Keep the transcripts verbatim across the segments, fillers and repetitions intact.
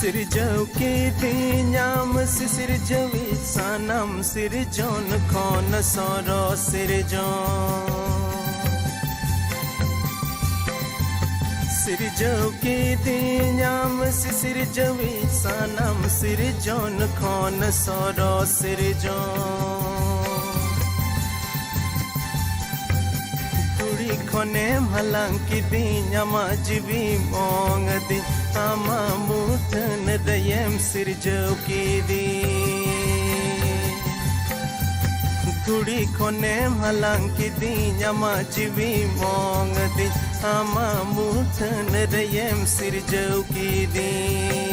ᱥᱤᱨᱡᱟᱹᱣ ᱠᱤᱫᱤᱧᱟᱢ ᱥᱤᱥᱤᱨᱡᱟᱹᱣᱤᱡ ᱥᱟᱱᱟᱢ ᱥᱤᱨᱡᱚᱱ ᱠᱷᱚᱱ ᱥᱚᱨᱚᱥ ᱥᱤᱨᱡᱚᱱ᱾ ᱥᱤᱨᱡᱟᱹᱣ ᱠᱤᱫᱤᱧᱟᱢ ᱥᱤᱥᱤᱨᱡᱟᱹᱣᱤᱡ ᱥᱟᱱᱟᱢ ᱥᱤᱨᱡᱚᱱ ᱠᱷᱚᱱ ᱥᱚᱨᱚᱥ ᱥᱤᱨᱡᱚᱱ᱾ ᱫᱷᱩᱲᱤ ᱠᱷᱚᱱᱮᱢ ᱦᱟᱞᱟᱝ ᱠᱤᱫᱤᱧ, ᱟᱢᱟᱜ ᱡᱤᱣᱤᱢ ᱚᱝ ᱟᱹᱫᱤᱧ, ᱟᱢᱟᱜ ᱢᱩᱴᱷᱟᱹᱱ ᱨᱮᱭᱮᱢ ᱥᱤᱨᱡᱟᱹᱣ ᱠᱤᱫᱤᱧ᱾ ᱫᱷᱩᱲᱤ ᱠᱷᱚᱱᱮᱢ ᱦᱟᱞᱟᱝ ᱠᱤᱫᱤᱧ, ᱟᱢᱟᱜ ᱡᱤᱣᱤᱢ ᱚᱝ ᱟᱹᱫᱤᱧ, ᱟᱢᱟᱜ ᱢᱩᱴᱷᱟᱹᱱ ᱨᱮᱭᱮᱢ ᱥᱤᱨᱡᱟᱹᱣ ᱠᱤᱫᱤᱧ᱾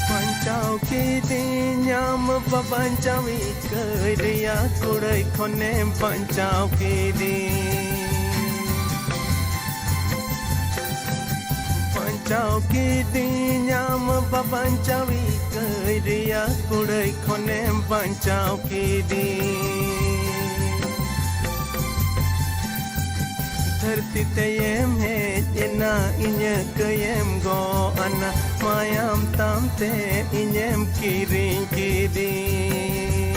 ᱵᱟᱧᱪᱟᱣ ᱠᱤᱫᱤᱧᱟᱢ ᱵᱟᱵᱟᱧᱪᱟᱣᱤᱡ ᱠᱟᱹᱭ ᱨᱮᱭᱟᱜ ᱠᱩᱲᱟᱹᱭ ᱠᱷᱚᱱᱮᱢ ᱵᱟᱧᱪᱟᱣ ᱠᱤᱫᱤᱧ᱾ ᱵᱟᱧᱪᱟᱣ ᱠᱤᱫᱤᱧᱟᱢ ᱵᱟᱵᱟᱧᱪᱟᱣᱤᱡ ᱠᱟᱹᱭ ᱨᱮᱭᱟᱜ ᱠᱩᱲᱟᱹᱭ ᱠᱷᱚᱱᱮᱢ ᱵᱟᱧᱪᱟᱣ ᱠᱤᱫᱤᱧ᱾ ᱫᱷᱟᱹᱨᱛᱤ ᱛᱮᱭᱮᱢ ᱦᱮᱡ ᱮᱱᱟ, ᱤᱧᱟᱹᱜ ᱠᱟᱹᱭᱮᱢ ᱜᱚᱜ ᱟᱱᱟ, ᱢᱟᱭᱟᱢ ᱛᱟᱢ ᱛᱮ ᱤᱧᱮᱢ ᱠᱤᱨᱤᱧ ᱠᱤᱫᱤᱧ᱾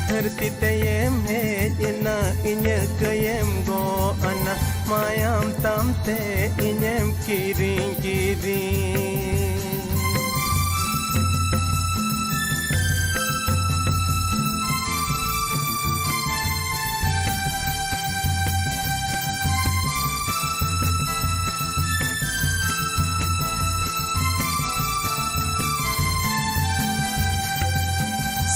ᱫᱷᱟᱹᱨᱛᱤ ᱛᱮᱭᱮᱢ ᱦᱮᱡ ᱮᱱᱟ, ᱤᱧᱟᱹᱜ ᱠᱟᱹᱭᱮᱢ ᱜᱚᱜ ᱟᱱᱟ, ᱢᱟᱭᱟᱢ ᱛᱟᱢ ᱛᱮ ᱤᱧᱮᱢ ᱠᱤᱨᱤᱧ ᱠᱤᱫᱤᱧ᱾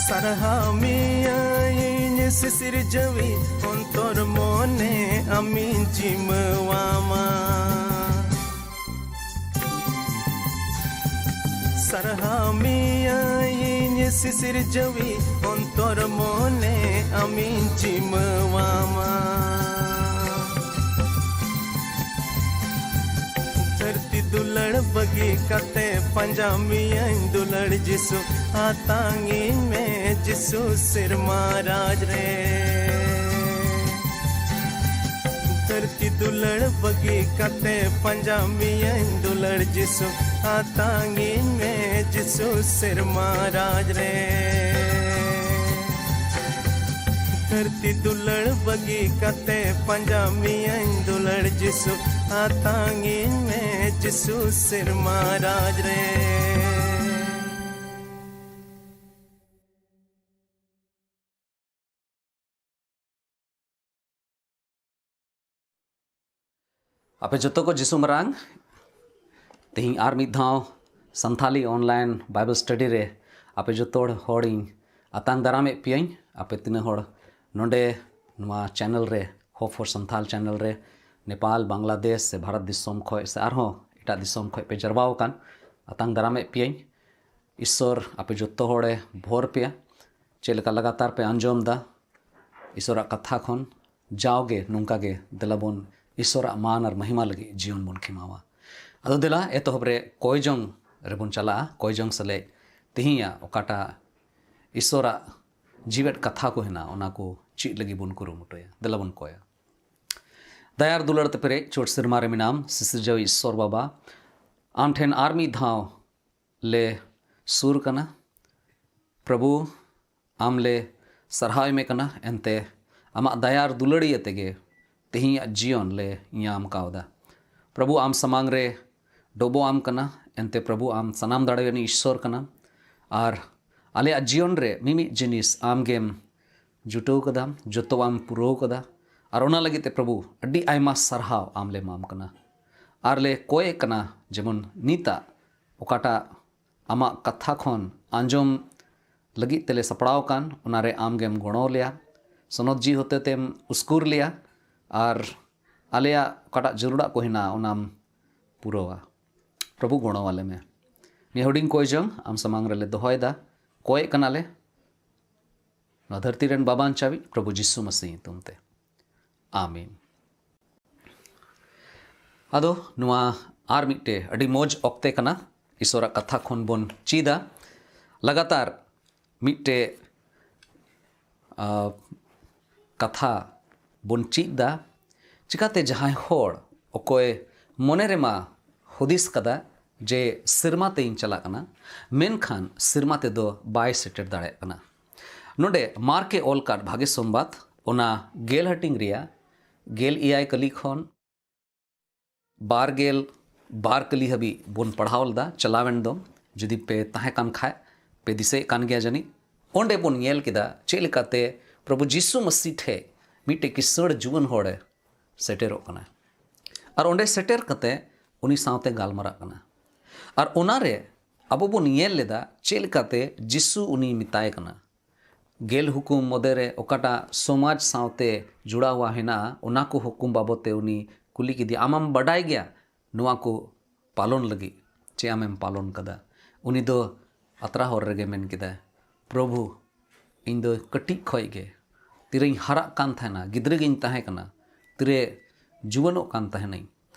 ᱥᱟᱨᱦᱟᱣ ᱢᱮᱭᱟᱹᱧ ᱥᱤᱥᱤᱨᱡᱟᱹᱣᱤᱡ, ᱚᱱᱛᱚᱨ ᱢᱚᱱᱮ ᱟᱢᱤᱧ ᱡᱤᱢᱟᱹᱣᱟᱢᱟ᱾ ᱥᱟᱨᱦᱟᱣ ᱢᱮᱭᱟᱹᱧ ᱥᱤᱥᱤᱨ ᱡᱟᱹᱣᱤ ᱚᱱᱛᱚᱨ ᱢᱚᱱᱮ ᱟᱢᱤᱧ ᱡᱤᱢᱟᱹᱣᱟᱢᱟ᱾ ᱫᱷᱟᱹᱨᱛᱤ ᱫᱩᱞᱟᱹᱲ ᱵᱟᱹᱜᱤ ᱠᱟᱛᱮ ᱯᱟᱸᱡᱟ ᱢᱮᱭᱟᱹᱧ ᱫᱩᱞᱟᱹᱲ ᱡᱤᱥᱩ, ᱟᱛᱟᱝᱤᱧ ᱢᱮ ᱡᱤᱥᱩ ᱥᱮᱨᱢᱟ ᱨᱟᱡᱽ ᱨᱮ᱾ ᱫᱷᱟᱹᱨᱛᱤ ᱫᱩᱞᱟᱹᱲ ᱵᱟᱹᱜᱤ ᱠᱟᱛᱮ ᱯᱟᱸᱡᱟ ᱢᱮᱭᱟᱹᱧ ᱫᱩᱞᱟᱹᱲ ᱡᱤᱥᱩ, ᱟᱛᱟᱝᱤᱧ ᱢᱮ ᱡᱤᱥᱩ ᱥᱮᱨᱢᱟ ᱨᱟᱡᱽ ᱨᱮ᱾ ᱫᱷᱟᱹᱨᱛᱤ ᱫᱩᱞᱟᱹᱲ ᱵᱟᱹᱜᱤ ᱠᱟᱛᱮ ᱯᱟᱸᱡᱟ ᱢᱮᱭᱟᱹᱧ ᱫᱩᱞᱟᱹᱲ ᱡᱤᱥᱩ, ᱟᱛᱟᱝᱤᱧ ᱢᱮ ᱡᱤᱥᱩ ᱥᱮᱨᱢᱟ ᱨᱟᱡᱽ ᱨᱮ᱾ ᱟᱯᱮ ᱡᱚᱛᱚ ᱠᱚ ᱡᱤᱥᱩ ᱢᱟᱨᱟᱝ᱾ ᱛᱮᱦᱮᱧ ᱟᱨ ᱢᱤᱫ ᱫᱷᱟᱣ ᱥᱟᱱᱛᱷᱟᱞᱤ online Bible study ᱨᱮ ᱟᱯᱮ ᱡᱚᱛᱚ ᱦᱚᱲᱤᱧ ᱟᱛᱟᱝ ᱫᱟᱨᱟᱢᱮᱫ ᱯᱮᱭᱟᱹᱧ᱾ ᱟᱯᱮ ᱛᱤᱱᱟᱹᱜ ᱦᱚᱲ ᱱᱚᱰᱮ ᱱᱚᱣᱟ channel ᱨᱮ, Hope for Santhal channel ᱨᱮ, ᱱᱮᱯᱟᱞ, ᱵᱟᱝᱞᱟᱫᱮᱥ ᱥᱮ ᱵᱷᱟᱨᱚᱛ ᱫᱤᱥᱚᱢ ᱠᱷᱚᱱ ᱥᱮ ᱟᱨᱦᱚᱸ ᱮᱴᱟᱜ ᱫᱤᱥᱚᱢ ᱠᱷᱚᱱ ᱯᱮ ᱡᱟᱨᱣᱟ ᱟᱠᱟᱱ, ᱟᱛᱟᱝ ᱫᱟᱨᱟᱢᱮᱫ ᱯᱮᱭᱟᱹᱧ᱾ ᱤᱥᱥᱚᱨ ᱟᱯᱮ ᱡᱚᱛᱚ ᱦᱚᱲᱮ ᱵᱷᱳᱨ ᱯᱮᱭᱟ᱾ ᱪᱮᱫ ᱞᱮᱠᱟ ᱞᱟᱜᱟᱛᱟᱨ ᱯᱮ ᱟᱸᱡᱚᱢ ᱫᱟ ᱤᱥᱥᱚᱨᱟᱜ ᱠᱟᱛᱷᱟ ᱠᱷᱚᱱ, ᱡᱟᱣᱜᱮ ᱱᱚᱝᱠᱟ ᱜᱮ ᱫᱮᱞᱟ ᱵᱚᱱ ᱤᱥᱥᱚᱨᱟᱜ ᱢᱟᱱ ᱟᱨ ᱢᱚᱦᱤᱢᱟ ᱞᱟᱹᱜᱤᱫ ᱡᱤᱭᱚᱱ ᱵᱚᱱ ᱠᱷᱮᱢᱟᱣᱟ᱾ ᱟᱫᱚ ᱫᱮᱞᱟ ᱮᱛᱚᱦᱚᱵ ᱨᱮ ᱠᱚᱭ ᱡᱚᱝ ᱨᱮᱵᱚᱱ ᱪᱟᱞᱟᱜᱼᱟ᱾ ᱠᱚᱭ ᱡᱚᱝ ᱥᱮᱞᱮᱫ ᱛᱮᱦᱮᱧᱟᱜ ᱚᱠᱟᱴᱟᱜ ᱤᱥᱥᱚᱨᱟᱜ ᱡᱤᱣᱮᱫ ᱠᱟᱛᱷᱟ ᱠᱚ ᱦᱮᱱᱟᱜᱼᱟ, ᱚᱱᱟ ᱠᱚ ᱪᱮᱫ ᱞᱟᱹᱜᱤᱫ ᱵᱚᱱ ᱠᱩᱨᱩᱢᱩᱴᱩᱭᱟ᱾ ᱫᱮᱞᱟ ᱵᱚᱱ ᱠᱚᱭᱟ᱾ ᱫᱟᱭᱟ ᱟᱨ ᱫᱩᱞᱟᱹᱲ ᱛᱮ ᱯᱮᱨᱮᱡ ᱪᱚᱴ ᱥᱮᱨᱢᱟ ᱨᱮ ᱢᱮᱱᱟᱢ, ᱥᱤᱥᱤᱨᱡᱟᱹᱣᱤᱡ ᱤᱥᱥᱚᱨ ᱵᱟᱵᱟ, ᱟᱢ ᱴᱷᱮᱱ ᱟᱨ ᱢᱤᱫ ᱫᱷᱟᱣ ᱞᱮ ᱥᱩᱨ ᱠᱟᱱᱟ᱾ ᱯᱨᱚᱵᱷᱩ, ᱟᱢ ᱞᱮ ᱥᱟᱨᱦᱟᱣ ᱮᱢᱮ ᱠᱟᱱᱟ, ᱮᱱᱛᱮ ᱟᱢᱟᱜ ᱫᱟᱭᱟ ᱟᱨ ᱫᱩᱞᱟᱹᱲᱤᱭᱟᱹ ᱛᱮᱜᱮ ᱛᱮᱦᱮᱧᱟᱜ ᱡᱤᱭᱚᱱ ᱞᱮ ᱧᱟᱢ ᱠᱟᱣᱫᱟ᱾ ᱯᱨᱚᱵᱷᱩ, ᱟᱢ ᱥᱟᱢᱟᱝ ᱨᱮ ᱰᱚᱵᱚᱜ ᱟᱢ ᱠᱟᱱᱟ, ᱮᱱᱛᱮ ᱯᱨᱚᱵᱷᱩ, ᱟᱢ ᱥᱟᱱᱟᱢ ᱫᱟᱲᱮᱭᱟᱱ ᱤᱥᱥᱚᱨ ᱠᱟᱱᱟᱢ᱾ ᱟᱨ ᱟᱞᱮᱭᱟᱜ ᱡᱤᱭᱚᱱ ᱨᱮ ᱢᱤᱢᱤᱫ ᱡᱤᱱᱤᱥ ᱟᱢ ᱜᱮᱢ ᱡᱩᱴᱟᱹᱣ ᱠᱟᱫᱟᱢ, ᱡᱚᱛᱚᱣᱟᱜ ᱮᱢ ᱯᱩᱨᱟᱹᱣ ᱠᱟᱫᱟ᱾ ᱟᱨ ᱚᱱᱟ ᱞᱟᱹᱜᱤᱫ ᱛᱮ ᱯᱨᱚᱵᱷᱩ, ᱟᱹᱰᱤ ᱟᱭᱢᱟ ᱥᱟᱨᱦᱟᱣ ᱟᱢ ᱞᱮ ᱮᱢᱟᱢ ᱠᱟᱱᱟ᱾ ᱟᱨ ᱞᱮ ᱠᱚᱭᱮᱜ ᱠᱟᱱᱟ, ᱡᱮᱢᱚᱱ ᱱᱤᱛᱟᱜ ᱚᱠᱟᱴᱟᱜ ᱟᱢᱟᱜ ᱠᱟᱛᱷᱟ ᱠᱷᱚᱱ ᱟᱸᱡᱚᱢ ᱞᱟᱹᱜᱤᱫ ᱛᱮᱞᱮ ᱥᱟᱯᱲᱟᱣ ᱟᱠᱟᱱ, ᱚᱱᱟᱨᱮ ᱟᱢ ᱜᱮᱢ ᱜᱚᱲᱚ ᱞᱮᱭᱟ, ᱥᱚᱱᱚᱛ ᱡᱤᱣᱤ ᱦᱚᱛᱮ ᱛᱮᱢ ᱩᱥᱠᱩᱨ ᱞᱮᱭᱟ, ᱟᱨ ᱟᱞᱮᱭᱟᱜ ᱚᱠᱟᱴᱟᱜ ᱡᱟᱹᱨᱩᱲᱟᱜ ᱠᱚ ᱦᱮᱱᱟᱜᱼᱟ, ᱚᱱᱟᱢ ᱯᱩᱨᱟᱹᱣᱟ᱾ ᱯᱨᱚᱵᱷᱩ, ᱜᱚᱲᱚ ᱟᱞᱮ ᱢᱮ᱾ ᱱᱤᱭᱟᱹ ᱦᱩᱰᱤᱧ ᱠᱚᱭᱡᱚᱝ ᱟᱢ ᱥᱟᱢᱟᱝ ᱨᱮᱞᱮ ᱫᱚᱦᱚᱭᱮᱫᱟ᱾ ᱠᱚᱭᱮᱜ ᱠᱟᱱᱟᱞᱮ ᱱᱚᱣᱟ ᱫᱷᱟᱹᱨᱛᱤ ᱨᱮᱱ ᱵᱟᱵᱟᱧᱪᱟᱣᱤᱡ ᱯᱨᱚᱵᱷᱩ ᱡᱤᱥᱩ ᱢᱟᱹᱥᱤ ᱧᱩᱛᱩᱢ ᱛᱮ, ᱟᱢᱤᱱ᱾ ᱟᱫᱚ ᱱᱚᱣᱟ ᱟᱨ ᱢᱤᱫᱴᱮᱡ ᱟᱹᱰᱤ ᱢᱚᱡᱽ ᱚᱠᱛᱮ ᱠᱟᱱᱟ, ᱤᱥᱚᱨᱟᱜ ᱠᱟᱛᱷᱟ ᱠᱷᱚᱱ ᱵᱚᱱ ᱪᱮᱫᱟ᱾ ᱞᱟᱜᱟᱛᱟᱨ ᱢᱤᱫᱴᱮᱡ ᱟᱨ ᱠᱟᱛᱷᱟ ᱵᱚᱱ ᱪᱮᱫ ᱫᱟ᱾ ᱪᱤᱠᱟᱛᱮ ᱡᱟᱦᱟᱸᱭ ᱦᱚᱲ ᱚᱠᱚᱭ ᱢᱚᱱᱮ ᱨᱮᱢᱟ ᱦᱩᱫᱤᱥ ᱠᱟᱫᱟ ᱡᱮ ᱥᱮᱨᱢᱟ ᱛᱮᱧ ᱪᱟᱞᱟᱜ ᱠᱟᱱᱟ, ᱢᱮᱱᱠᱷᱟᱱ ᱥᱮᱨᱢᱟ ᱛᱮᱫᱚ ᱵᱟᱭ ᱥᱮᱴᱮᱨ ᱫᱟᱲᱮᱭᱟᱜ ᱠᱟᱱᱟ᱾ ᱱᱚᱰᱮ ᱢᱟᱨᱠᱮ ᱚᱞ ᱠᱟᱫ ᱵᱷᱟᱜᱮ ᱥᱚᱢᱵᱟᱫ, ᱚᱱᱟ ᱜᱮᱞ ᱦᱟᱹᱴᱤᱧ ᱨᱮᱭᱟᱜ ᱜᱮᱞ ᱮᱭᱟᱭ ᱠᱟᱹᱞᱤ ᱠᱷᱚᱱ ᱵᱟᱨ ᱜᱮᱞ ᱵᱟᱨ ᱠᱟᱹᱞᱤ ᱦᱟᱹᱵᱤᱡ ᱵᱚᱱ ᱯᱟᱲᱦᱟᱣ ᱞᱮᱫᱟ ᱪᱟᱞᱟᱣᱮᱱ ᱫᱚ᱾ ᱡᱩᱫᱤ ᱯᱮ ᱛᱟᱦᱮᱸ ᱠᱟᱱ ᱠᱷᱟᱡ ᱯᱮ ᱫᱤᱥᱟᱹᱭᱮᱫ ᱠᱟᱱ ᱜᱮᱭᱟ ᱡᱟᱹᱱᱤᱡ᱾ ᱚᱸᱰᱮ ᱵᱚᱱ ᱧᱮᱞ ᱠᱮᱫᱟ ᱪᱮᱫ ᱞᱮᱠᱟᱛᱮ ᱯᱨᱚᱵᱷᱩ ᱡᱤᱥᱩ ᱢᱟᱹᱥᱤ ᱴᱷᱮᱡ ᱢᱤᱫᱴᱮᱡ ᱠᱤᱥᱟᱹᱬ ᱡᱩᱣᱟᱹᱱ ᱦᱚᱲᱮ ᱥᱮᱴᱮᱨᱚᱜ ᱠᱟᱱᱟ᱾ ᱟᱨ ᱚᱸᱰᱮ ᱥᱮᱴᱮᱨ ᱠᱟᱛᱮ ᱩᱱᱤ ᱥᱟᱶᱛᱮ ᱜᱟᱞᱢᱟᱨᱟᱜ ᱠᱟᱱᱟ᱾ ᱟᱨ ᱚᱱᱟᱨᱮ ᱟᱵᱚ ᱵᱚᱱ ᱧᱮᱞ ᱞᱮᱫᱟ ᱪᱮᱫ ᱞᱮᱠᱟᱛᱮ ᱡᱤᱥᱩ ᱩᱱᱤ ᱢᱮᱛᱟᱭ ᱠᱟᱱᱟ᱾ ᱜᱮᱞ ᱦᱩᱠᱩᱢ ᱢᱚᱫᱽᱫᱷᱮ ᱨᱮ ᱚᱠᱟᱴᱟᱜ ᱥᱚᱢᱟᱡᱽ ᱥᱟᱶᱛᱮ ᱡᱩᱲᱟᱣ ᱦᱮᱱᱟᱜᱼᱟ, ᱚᱱᱟ ᱠᱚ ᱦᱩᱠᱩᱢ ᱵᱟᱵᱚᱫ ᱛᱮ ᱩᱱᱤ ᱠᱩᱞᱤ ᱠᱮᱫᱮᱭᱟ, "ᱟᱢᱮᱢ ᱵᱟᱰᱟᱭ ᱜᱮᱭᱟ ᱱᱚᱣᱟ ᱠᱚ ᱯᱟᱞᱚᱱ ᱞᱟᱹᱜᱤᱫ, ᱪᱮ ᱟᱢᱮᱢ ᱯᱟᱞᱚᱱ ᱠᱟᱫᱟ?" ᱩᱱᱤ ᱫᱚ ᱟᱛᱨᱟ ᱦᱚᱨ ᱨᱮᱜᱮ ᱢᱮᱱ ᱠᱮᱫᱟᱭ, "ᱯᱨᱚᱵᱷᱩ, ᱤᱧ ᱫᱚ ᱠᱟᱹᱴᱤᱡ ᱠᱷᱚᱡ ᱜᱮ, ᱛᱤᱨᱮᱧ ᱦᱟᱨᱟᱜ ᱠᱟᱱ ᱛᱟᱦᱮᱱᱟ, ᱜᱤᱫᱽᱨᱟᱹ ᱜᱤᱧ ᱛᱟᱦᱮᱸ ᱠᱟᱱᱟ, ᱛᱤᱨᱮ ᱡᱩᱣᱟᱹᱱᱚᱜ ᱠᱟᱱ ᱛᱟᱦᱮᱱᱟᱹᱧ,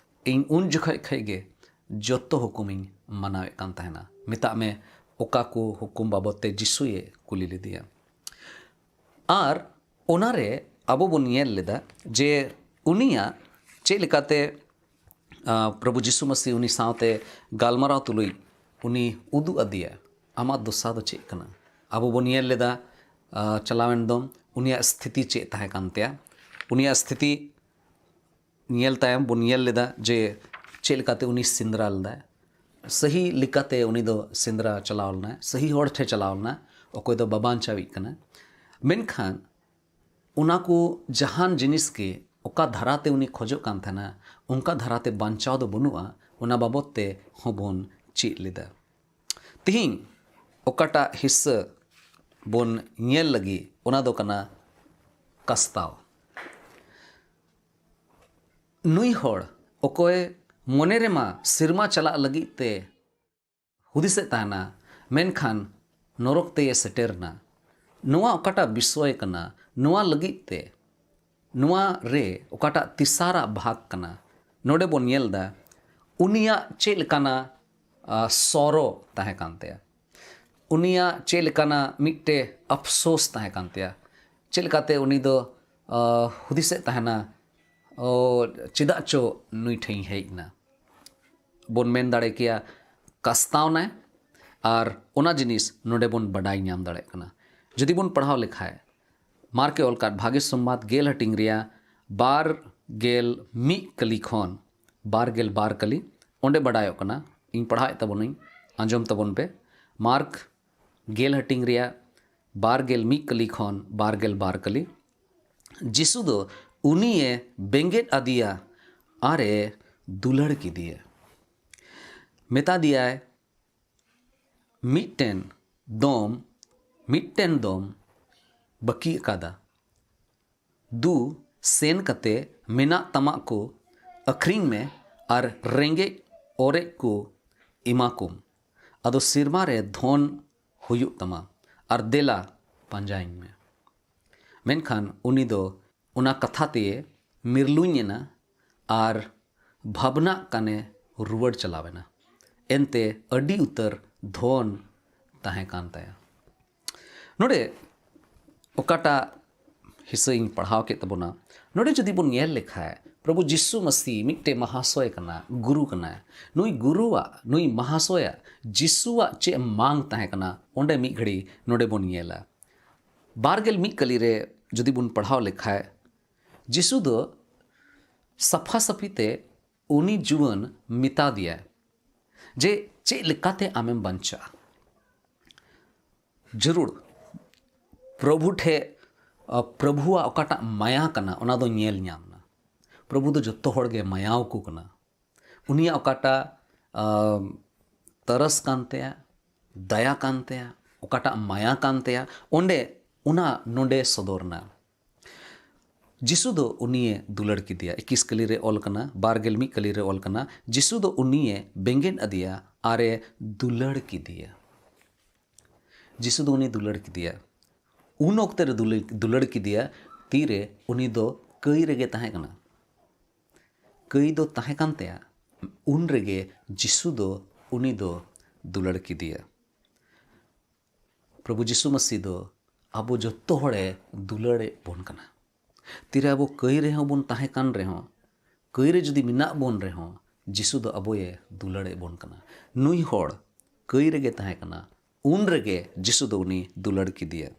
ᱤᱧ ᱩᱱ ᱡᱚᱠᱷᱚᱡ ᱠᱷᱚᱡ ᱜᱮ ᱡᱚᱛᱚ ᱦᱩᱠᱩᱢᱤᱧ ᱢᱟᱱᱟᱣᱮᱫ ᱠᱟᱱ ᱛᱟᱦᱮᱱᱟ᱾" ᱢᱮᱛᱟᱜ ᱢᱮ, ᱚᱠᱟ ᱠᱚ ᱦᱩᱠᱩᱢ ᱵᱟᱵᱚᱫ ᱛᱮ ᱡᱤᱥᱩᱭᱮ ᱠᱩᱞᱤ ᱞᱮᱫᱮᱭᱟ᱾ ᱟᱨ ᱚᱱᱟᱨᱮ ᱟᱵᱚ ᱵᱚᱱ ᱧᱮᱞ ᱞᱮᱫᱟ ᱡᱮ ᱩᱱᱤᱭᱟᱜ ᱪᱮᱫ ᱞᱮᱠᱟᱛᱮ, ᱟ, ᱯᱨᱚᱵᱷᱩ ᱡᱤᱥᱩ ᱢᱟᱹᱥᱤ ᱩᱱᱤ ᱥᱟᱶᱛᱮ ᱜᱟᱞᱢᱟᱨᱟᱣ ᱛᱩᱞᱩᱡ ᱩᱱᱤ ᱩᱫᱩᱜ ᱟᱫᱮᱭᱟ, "ᱟᱢᱟᱜ ᱫᱚᱥᱟ ᱫᱚ ᱪᱮᱫ ᱠᱟᱱᱟ?" ᱟᱵᱚ ᱵᱚᱱ ᱧᱮᱞ ᱞᱮᱫᱟ, ᱟ, ᱪᱟᱞᱟᱣᱮᱱ ᱫᱚᱢ ᱩᱱᱤᱭᱟᱜ ᱥᱛᱷᱤᱛᱤ ᱪᱮᱫ ᱛᱟᱦᱮᱸ ᱠᱟᱱ ᱛᱟᱭᱟ᱾ ᱩᱱᱤᱭᱟᱜ ᱥᱛᱷᱤᱛᱤ ᱧᱮᱞ ᱛᱟᱭᱚᱢ ᱵᱚᱱ ᱧᱮᱞ ᱞᱮᱫᱟ ᱡᱮ ᱪᱮᱫ ᱞᱮᱠᱟᱛᱮ ᱩᱱᱤ ᱥᱮᱸᱫᱽᱨᱟ ᱞᱮᱫᱟᱭ᱾ ᱥᱟᱹᱦᱤ ᱞᱮᱠᱟᱛᱮ ᱩᱱᱤ ᱫᱚ ᱥᱮᱸᱫᱽᱨᱟ ᱪᱟᱞᱟᱣ ᱞᱮᱱᱟᱭ, ᱥᱟᱹᱦᱤ ᱦᱚᱲ ᱴᱷᱮᱱ ᱪᱟᱞᱟᱣ ᱞᱮᱱᱟᱭ, ᱚᱠᱚᱭ ᱫᱚ ᱵᱟᱵᱟᱧᱪᱟᱣᱤᱡ ᱠᱟᱱᱟᱭ᱾ ᱢᱮᱱᱠᱷᱟᱱ ᱚᱱᱟ ᱠᱚ ᱡᱟᱦᱟᱱ ᱡᱤᱱᱤᱥ ᱜᱮ ᱚᱠᱟ ᱫᱷᱟᱨᱟ ᱛᱮ ᱩᱱᱤ ᱠᱷᱚᱡᱚᱜ ᱠᱟᱱ ᱛᱟᱦᱮᱱᱟ, ᱚᱱᱠᱟ ᱫᱷᱟᱨᱟ ᱛᱮ ᱵᱟᱧᱪᱟᱣ ᱫᱚ ᱵᱟᱹᱱᱩᱜᱼᱟ, ᱚᱱᱟ ᱵᱟᱵᱚᱫ ᱛᱮ ᱦᱚᱸᱵᱚᱱ ᱪᱮᱫ ᱞᱮᱫᱟ᱾ ᱛᱤᱦᱤᱧ ᱚᱠᱟᱴᱟᱜ ᱦᱤᱥᱥᱟᱹ ᱵᱚᱱ ᱧᱮᱞ ᱞᱟᱹᱜᱤᱫ, ᱚᱱᱟ ᱫᱚ ᱠᱟᱱᱟ ᱠᱟᱥᱛᱟᱣ᱾ ᱱᱩᱭ ᱦᱚᱲ ᱚᱠᱚᱭ ᱢᱚᱱᱮ ᱨᱮᱢᱟ ᱥᱮᱨᱢᱟ ᱪᱟᱞᱟᱜ ᱞᱟᱹᱜᱤᱫ ᱛᱮ ᱦᱩᱫᱤᱥᱮᱫ ᱛᱟᱦᱮᱱᱟ, ᱢᱮᱱᱠᱷᱟᱱ ᱱᱚᱨᱚᱠ ᱛᱮᱭᱮ ᱥᱮᱴᱮᱨ ᱮᱱᱟ᱾ ᱱᱚᱣᱟ ᱚᱠᱟᱴᱟᱜ ᱵᱤᱥᱚᱭ ᱠᱟᱱᱟ, ᱱᱚᱣᱟ ᱞᱟᱹᱜᱤᱫ ᱛᱮ, ᱱᱚᱣᱟ ᱨᱮ ᱚᱠᱟᱴᱟᱜ ᱛᱮᱥᱟᱨᱟᱜ ᱵᱷᱟᱜᱽ ᱠᱟᱱᱟ, ᱱᱚᱰᱮ ᱵᱚᱱ ᱧᱮᱞ ᱮᱫᱟ ᱩᱱᱤᱭᱟᱜ ᱪᱮᱫ ᱞᱮᱠᱟᱱᱟ, ᱟ, ᱥᱚᱨᱚ ᱛᱟᱦᱮᱸ ᱠᱟᱱ ᱛᱟᱭᱟ, ᱩᱱᱤᱭᱟᱜ ᱪᱮᱫ ᱞᱮᱠᱟᱱᱟ ᱢᱤᱫᱴᱮᱡ ᱟᱯᱥᱳᱥ ᱛᱟᱦᱮᱸ ᱠᱟᱱ ᱛᱟᱭᱟ, ᱪᱮᱫ ᱞᱮᱠᱟᱛᱮ ᱩᱱᱤ ᱫᱚ, ᱟ, ᱦᱩᱫᱤᱥᱮᱫ ᱛᱟᱦᱮᱱᱟ, ᱚ, ᱪᱮᱫᱟᱜ ᱪᱚ ᱱᱩᱭ ᱴᱷᱮᱱ ᱤᱧ ᱦᱮᱡ ᱮᱱᱟ᱾ ᱵᱚᱱ ᱢᱮᱱ ᱫᱟᱲᱮ ᱠᱮᱭᱟ ᱠᱟᱥᱛᱟᱣᱱᱟᱭ, ᱟᱨ ᱚᱱᱟ ᱡᱤᱱᱤᱥ ᱱᱚᱰᱮ ᱵᱚᱱ ᱵᱟᱰᱟᱭ ᱧᱟᱢ ᱫᱟᱲᱮᱭᱟᱜ ᱠᱟᱱᱟ᱾ ᱡᱩᱫᱤ ᱵᱚᱱ ᱯᱟᱲᱦᱟᱣ ᱞᱮᱠᱷᱟᱡ, ᱢᱟᱨᱠᱮ ᱚᱞ ᱠᱟᱫ ᱵᱷᱟᱜᱮ ᱥᱚᱢᱵᱟᱫ ᱜᱮᱞ ᱦᱟᱹᱴᱤᱧ ᱨᱮᱭᱟᱜ ᱵᱟᱨ ᱜᱮᱞ ᱢᱤᱫ ᱠᱟᱹᱞᱤ ᱠᱷᱚᱱ ᱵᱟᱨ ᱜᱮᱞ ᱵᱟᱨ ᱠᱟᱹᱞᱤ, ᱚᱸᱰᱮ ᱵᱟᱰᱟᱭᱚᱜ ᱠᱟᱱᱟ, ᱤᱧ ᱯᱟᱲᱦᱟᱣᱮᱫ ᱛᱟᱵᱚᱱᱟᱹᱧ, ᱟᱸᱡᱚᱢ ᱛᱟᱵᱚᱱ ᱯᱮ᱾ ᱢᱟᱨᱠ ᱜᱮᱞ ᱦᱟᱹᱴᱤᱧ ᱨᱮᱭᱟᱜ ᱵᱟᱨ ᱜᱮᱞ ᱢᱤᱫ ᱠᱟᱹᱞᱤ ᱠᱷᱚᱱ ᱵᱟᱨ ᱜᱮᱞ ᱵᱟᱨ ᱠᱟᱹᱞᱤ᱾ ᱡᱤᱥᱩ ᱫᱚ ᱩᱱᱤᱭᱮ ᱵᱮᱸᱜᱮᱫ ᱟᱫᱮᱭᱟ ᱟᱨᱮ ᱫᱩᱞᱟᱹᱲ ᱠᱮᱫᱮᱭᱟ᱾ ᱢᱮᱛᱟ ᱫᱮᱭᱟᱭ, "ᱢᱤᱫᱴᱮᱱ ᱫᱚᱢ, ᱢᱤᱫᱴᱮᱱ ᱫᱚᱢ ᱵᱟᱹᱠᱤ ᱟᱠᱟᱫᱟ᱾ ᱫᱩ, ᱥᱮᱱ ᱠᱟᱛᱮ ᱢᱮᱱᱟᱜ ᱛᱟᱢᱟᱜ ᱠᱚ ᱟᱹᱠᱷᱨᱤᱧ ᱢᱮ ᱟᱨ ᱨᱮᱸᱜᱮᱡ ᱚᱨᱮᱡ ᱠᱚ ᱮᱢᱟ ᱠᱚᱢ᱾ ᱟᱫᱚ ᱥᱮᱨᱢᱟ ᱨᱮ ᱫᱷᱚᱱ ᱦᱩᱭᱩᱜ ᱛᱟᱢᱟ, ᱟᱨ ᱫᱮᱞᱟ ᱯᱟᱸᱡᱟᱭᱤᱧ ᱢᱮ᱾" ᱢᱮᱱᱠᱷᱟᱱ ᱩᱱᱤ ᱫᱚ ᱚᱱᱟ ᱠᱟᱛᱷᱟ ᱛᱮ ᱢᱤᱨᱞᱩᱧ ᱮᱱᱟ ᱟᱨ ᱵᱷᱟᱵᱽᱱᱟᱜ ᱠᱟᱱᱮ ᱨᱩᱣᱟᱹᱲ ᱪᱟᱞᱟᱣ ᱮᱱᱟ᱾ ᱮᱱᱛᱮ ᱟᱹᱰᱤ ᱩᱛᱟᱹᱨ ᱫᱷᱚᱱ ᱛᱟᱦᱮᱸ ᱠᱟᱱ ᱛᱟᱭᱟ᱾ ᱱᱚᱰᱮ ᱚᱠᱟᱴᱟᱜ ᱦᱤᱥᱟᱹ ᱤᱧ ᱯᱟᱲᱦᱟᱣ ᱠᱮᱫ ᱛᱟᱵᱚᱱᱟ, ᱱᱚᱰᱮ ᱡᱩᱫᱤ ᱵᱚᱱ ᱧᱮᱞ ᱞᱮᱠᱷᱟᱡ, ᱯᱨᱚᱵᱷᱩ ᱡᱤᱥᱩ ᱢᱟᱹᱥᱤ ᱢᱤᱫᱴᱮᱱ ᱢᱟᱦᱟᱥᱚᱭ ᱠᱟᱱᱟ, ᱜᱩᱨᱩ ᱠᱟᱱᱟᱭ᱾ ᱱᱩᱭ ᱜᱩᱨᱩᱣᱟᱜ, ᱱᱩᱭ ᱢᱟᱦᱟᱥᱚᱭᱟᱜ, ᱡᱤᱥᱩᱣᱟᱜ ᱪᱮᱫ ᱢᱟᱝ ᱛᱟᱦᱮᱸ ᱠᱟᱱᱟ, ᱚᱸᱰᱮ ᱢᱤᱫ ᱜᱷᱟᱹᱲᱤ ᱱᱚᱰᱮ ᱵᱚᱱ ᱧᱮᱞᱟ᱾ ᱵᱟᱨ ᱜᱮᱞ ᱢᱤᱫ ᱠᱟᱹᱞᱤ ᱨᱮ ᱡᱩᱫᱤ ᱵᱚᱱ ᱯᱟᱲᱦᱟᱣ ᱞᱮᱠᱷᱟᱡ, ᱡᱤᱥᱩ ᱫᱚ ᱥᱟᱯᱷᱟ ᱥᱟᱹᱯᱷᱤ ᱛᱮ ᱩᱱᱤ ᱡᱩᱣᱟᱹᱱ ᱢᱮᱛᱟ ᱫᱮᱭᱟᱭ ᱡᱮ, "ᱪᱮᱫ ᱞᱮᱠᱟᱛᱮ ᱟᱢᱮᱢ ᱵᱟᱧᱪᱟᱜᱼᱟ?" ᱡᱟᱹᱨᱩᱲ ᱯᱨᱚᱵᱷᱩ ᱴᱷᱮᱡ, ᱟ, ᱯᱨᱚᱵᱷᱩᱣᱟᱜ ᱚᱠᱟᱴᱟᱜ ᱢᱟᱭᱟ ᱠᱟᱱᱟ, ᱚᱱᱟ ᱫᱚ ᱧᱮᱞ ᱧᱟᱢ ᱮᱱᱟ᱾ ᱯᱨᱚᱵᱷᱩ ᱫᱚ ᱡᱚᱛᱚ ᱦᱚᱲ ᱜᱮ ᱢᱟᱭᱟᱣ ᱠᱚ ᱠᱟᱱᱟ᱾ ᱩᱱᱤᱭᱟᱜ ᱚᱠᱟᱴᱟᱜ, ᱟ, ᱛᱟᱨᱟᱥ ᱠᱟᱱ ᱛᱟᱭᱟ, ᱫᱟᱭᱟ ᱠᱟᱱ ᱛᱟᱭᱟ, ᱚᱠᱟᱴᱟᱜ ᱢᱟᱭᱟ ᱠᱟᱱ ᱛᱟᱭᱟ, ᱚᱸᱰᱮ ᱚᱱᱟ ᱱᱚᱰᱮ ᱥᱚᱫᱚᱨ ᱮᱱᱟ᱾ ᱡᱤᱥᱩ ᱫᱚ ᱩᱱᱤᱭᱮ ᱫᱩᱞᱟᱹᱲ ᱠᱮᱫᱮᱭᱟ᱾ ᱤᱠᱤᱥ ᱠᱟᱹᱞᱤ ᱨᱮ ᱚᱞ ᱠᱟᱱᱟ, ᱵᱟᱨ ᱜᱮᱞ ᱢᱤᱫ ᱠᱟᱹᱞᱤ ᱨᱮ ᱚᱞ ᱠᱟᱱᱟ, ᱡᱤᱥᱩ ᱫᱚ ᱩᱱᱤᱭᱮ ᱵᱮᱸᱜᱮᱫ ᱟᱫᱮᱭᱟ ᱟᱨᱮ ᱫᱩᱞᱟᱹᱲ ᱠᱮᱫᱮᱭᱟ᱾ ᱡᱤᱥᱩ ᱫᱚ ᱩᱱᱤ ᱫᱩᱞᱟᱹᱲ ᱠᱮᱫᱮᱭᱟ᱾ ᱩᱱ ᱚᱠᱛᱮ ᱨᱮ ᱫᱩᱞᱟᱹᱲ, ᱫᱩᱞᱟᱹᱲ ᱠᱮᱫᱮᱭᱟ, ᱛᱤᱨᱮ ᱩᱱᱤ ᱫᱚ ᱠᱟᱹᱭ ᱨᱮᱜᱮ ᱛᱟᱦᱮᱸ ᱠᱟᱱᱟ᱾ ᱠᱟᱹᱭ ᱫᱚ ᱛᱟᱦᱮᱸ ᱠᱟᱱ ᱛᱟᱭᱟ, ᱩᱱ ᱨᱮᱜᱮ ᱡᱤᱥᱩ ᱫᱚ ᱩᱱᱤ ᱫᱚ ᱫᱩᱞᱟᱹᱲ ᱠᱮᱫᱮᱭᱟ᱾ ᱯᱨᱚᱵᱷᱩ ᱡᱤᱥᱩ ᱢᱟᱹᱥᱤ ᱫᱚ ᱟᱵᱚ ᱡᱚᱛᱚ ᱦᱚᱲᱮ ᱫᱩᱞᱟᱹᱲᱮᱫ ᱵᱚᱱ ᱠᱟᱱᱟ᱾ ᱛᱤᱨᱮ ᱟᱵᱚ ᱠᱟᱹᱭ ᱨᱮᱦᱚᱸ ᱵᱚᱱ ᱛᱟᱦᱮᱸ ᱠᱟᱱ ᱨᱮᱦᱚᱸ, ᱠᱟᱹᱭ ᱨᱮ ᱡᱩᱫᱤ ᱢᱮᱱᱟᱜ ᱵᱚᱱ ᱨᱮᱦᱚᱸ, ᱡᱤᱥᱩ ᱫᱚ ᱟᱵᱚᱭᱮ ᱫᱩᱞᱟᱹᱲᱮᱫ ᱵᱚᱱ ᱠᱟᱱᱟ᱾ ᱱᱩᱭ ᱦᱚᱲ ᱠᱟᱹᱭ ᱨᱮᱜᱮ ᱛᱟᱦᱮᱸ ᱠᱟᱱᱟ, ᱩᱱ ᱨᱮᱜᱮ ᱡᱤᱥᱩ ᱫᱚ ᱩᱱᱤ ᱫᱩᱞᱟᱹᱲ ᱠᱮᱫᱮᱭᱟ᱾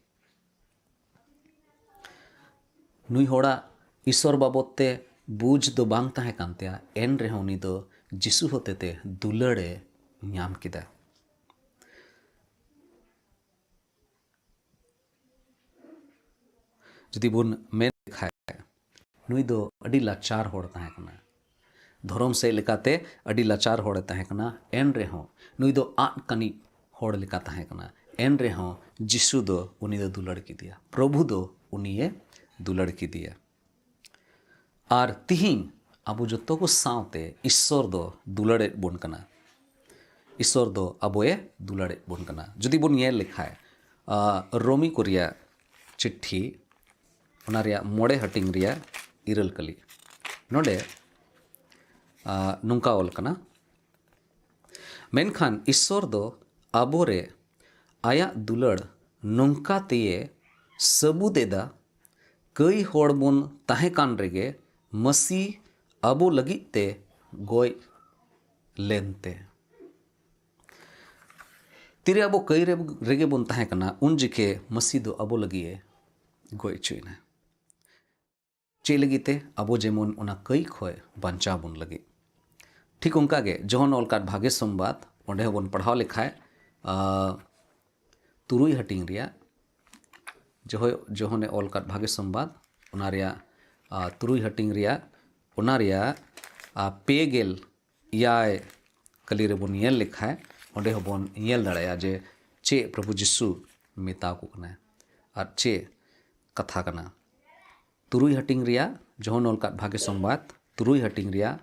ᱱᱩᱭ ᱦᱚᱲᱟᱜ ᱤᱥᱚᱨ ᱵᱟᱵᱚᱫ ᱛᱮ ᱵᱩᱡᱽ ᱫᱚ ᱵᱟᱝ ᱛᱟᱦᱮᱸ ᱠᱟᱱ ᱛᱟᱭᱟ, ᱮᱱ ᱨᱮᱦᱚᱸ ᱩᱱᱤ ᱫᱚ ᱡᱤᱥᱩ ᱦᱚᱛᱮᱛᱮ ᱫᱩᱞᱟᱹᱲᱮ ᱧᱟᱢ ᱠᱮᱫᱟ᱾ ᱡᱩᱫᱤ ᱵᱚᱱ ᱢᱮᱱ ᱞᱮᱠᱷᱟᱡ, ᱱᱩᱭ ᱫᱚ ᱟᱹᱰᱤ ᱞᱟᱪᱟᱨ ᱦᱚᱲ ᱛᱟᱦᱮᱸ ᱠᱟᱱᱟ᱾ ᱫᱷᱚᱨᱚᱢ ᱥᱮᱫ ᱞᱮᱠᱟᱛᱮ ᱟᱹᱰᱤ ᱞᱟᱪᱟᱨ ᱦᱚᱲᱮ ᱛᱟᱦᱮᱸ ᱠᱟᱱᱟ, ᱮᱱ ᱨᱮᱦᱚᱸ ᱱᱩᱭ ᱫᱚ ᱟᱫ ᱠᱟᱹᱱᱤᱡ ᱦᱚᱲ ᱞᱮᱠᱟ ᱛᱟᱦᱮᱸ ᱠᱟᱱᱟ, ᱮᱱ ᱨᱮᱦᱚᱸ ᱡᱤᱥᱩ ᱫᱚ ᱩᱱᱤ ᱫᱚ ᱫᱩᱞᱟᱹᱲ ᱠᱮᱫᱮᱭᱟ, ᱯᱨᱚᱵᱷᱩ ᱫᱚ ᱩᱱᱤᱭᱮ ᱫᱩᱞᱟᱹᱲ ᱠᱮᱫᱮᱭᱟ᱾ ᱟᱨ ᱛᱤᱦᱤᱧ ᱟᱵᱚ ᱡᱚᱛᱚ ᱠᱚ ᱥᱟᱶᱛᱮ ᱤᱥᱥᱚᱨ ᱫᱚ ᱫᱩᱞᱟᱹᱲᱮᱫ ᱵᱚᱱ ᱠᱟᱱᱟ᱾ ᱤᱥᱥᱚᱨ ᱫᱚ ᱟᱵᱚᱭᱮ ᱫᱩᱞᱟᱹᱲᱮᱫ ᱵᱚᱱ ᱠᱟᱱᱟ᱾ ᱡᱩᱫᱤ ᱵᱚᱱ ᱧᱮᱞ ᱞᱮᱠᱷᱟᱡ, ᱟ, ᱨᱳᱢᱤ ᱠᱚ ᱨᱮᱭᱟᱜ ᱪᱤᱴᱷᱤ, ᱚᱱᱟ ᱨᱮᱭᱟᱜ ᱢᱚᱬᱮ ᱦᱟᱹᱴᱤᱧ ᱨᱮᱭᱟᱜ ᱤᱨᱟᱹᱞ ᱠᱟᱹᱞᱤ, ᱱᱚᱰᱮ, ᱟ, ᱱᱚᱝᱠᱟ ᱚᱞ ᱠᱟᱱᱟ, ᱢᱮᱱᱠᱷᱟᱱ ᱤᱥᱥᱚᱨ ᱫᱚ ᱟᱵᱚᱨᱮ ᱟᱭᱟᱜ ᱫᱩᱞᱟᱹᱲ ᱱᱚᱝᱠᱟ ᱛᱮᱭᱮ ᱥᱟᱹᱵᱩᱫ ᱮᱫᱟ, ᱠᱟᱹᱭ ᱦᱚᱲ ᱵᱚᱱ ᱛᱟᱦᱮᱸ ᱠᱟᱱ ᱨᱮᱜᱮ ᱢᱟᱹᱥᱤ ᱟᱵᱚ ᱞᱟᱹᱜᱤᱫ ᱛᱮ ᱜᱚᱡ ᱞᱮᱱᱛᱮ᱾ ᱛᱤᱨᱮ ᱟᱵᱚ ᱠᱟᱹᱭ ᱨᱮ, ᱨᱮᱜᱮ ᱵᱚᱱ ᱛᱟᱦᱮᱸ ᱠᱟᱱᱟ, ᱩᱱ ᱡᱚᱠᱷᱮ ᱢᱟᱹᱥᱤ ᱫᱚ ᱟᱵᱚ ᱞᱟᱹᱜᱤᱫ ᱮ ᱜᱚᱡ ᱦᱚᱪᱚᱭᱮᱱᱟ᱾ ᱪᱮᱫ ᱞᱟᱹᱜᱤᱫ ᱛᱮ? ᱟᱵᱚ ᱡᱮᱢᱚᱱ ᱚᱱᱟ ᱠᱟᱹᱭ ᱠᱷᱚᱡ ᱵᱟᱧᱪᱟᱣ ᱵᱚᱱ ᱞᱟᱹᱜᱤᱫ᱾ ᱴᱷᱤᱠ ᱚᱱᱠᱟ ᱜᱮ ᱡᱚᱦᱚᱱ ᱚᱞ ᱠᱟᱫ ᱵᱷᱟᱜᱮ ᱥᱚᱢᱵᱟᱫ, ᱚᱸᱰᱮ ᱦᱚᱸᱵᱚᱱ ᱯᱟᱲᱦᱟᱣ ᱞᱮᱠᱷᱟᱡ, ᱟ, ᱛᱩᱨᱩᱭ ᱦᱟᱹᱴᱤᱧ ᱨᱮᱭᱟᱜ, ᱡᱚᱦᱚ-, ᱡᱚᱦᱚᱱᱮ ᱚᱞ ᱠᱟᱫ ᱵᱷᱟᱜᱮ ᱥᱚᱢᱵᱟᱫ, ᱚᱱᱟ ᱨᱮᱭᱟᱜ, ᱟ, ᱛᱩᱨᱩᱭ ᱦᱟᱹᱴᱤᱧ ᱨᱮᱭᱟᱜ, ᱚᱱᱟ ᱨᱮᱭᱟᱜ, ᱟ, ᱯᱮ ᱜᱮᱞ ᱮᱭᱟᱭ ᱠᱟᱹᱞᱤ ᱨᱮᱵᱚᱱ ᱧᱮᱞ ᱞᱮᱠᱷᱟᱡ, ᱚᱸᱰᱮ ᱦᱚᱸᱵᱚᱱ ᱧᱮᱞ ᱫᱟᱲᱮᱭᱟᱜᱼᱟ ᱡᱮ ᱪᱮᱫ ᱯᱨᱚᱵᱷᱩ ᱡᱤᱥᱩ ᱢᱮᱛᱟ ᱠᱚ ᱠᱟᱱᱟᱭ ᱟᱨ ᱪᱮᱫ ᱠᱟᱛᱷᱟ ᱠᱟᱱᱟ᱾ ᱛᱩᱨᱩᱭ ᱦᱟᱹᱴᱤᱧ ᱨᱮᱭᱟᱜ, ᱡᱚᱦᱚᱱ ᱚᱞ ᱠᱟᱫ ᱵᱷᱟᱜᱮ ᱥᱚᱢᱵᱟᱫ, ᱛᱩᱨᱩᱭ ᱦᱟᱹᱴᱤᱧ ᱨᱮᱭᱟᱜ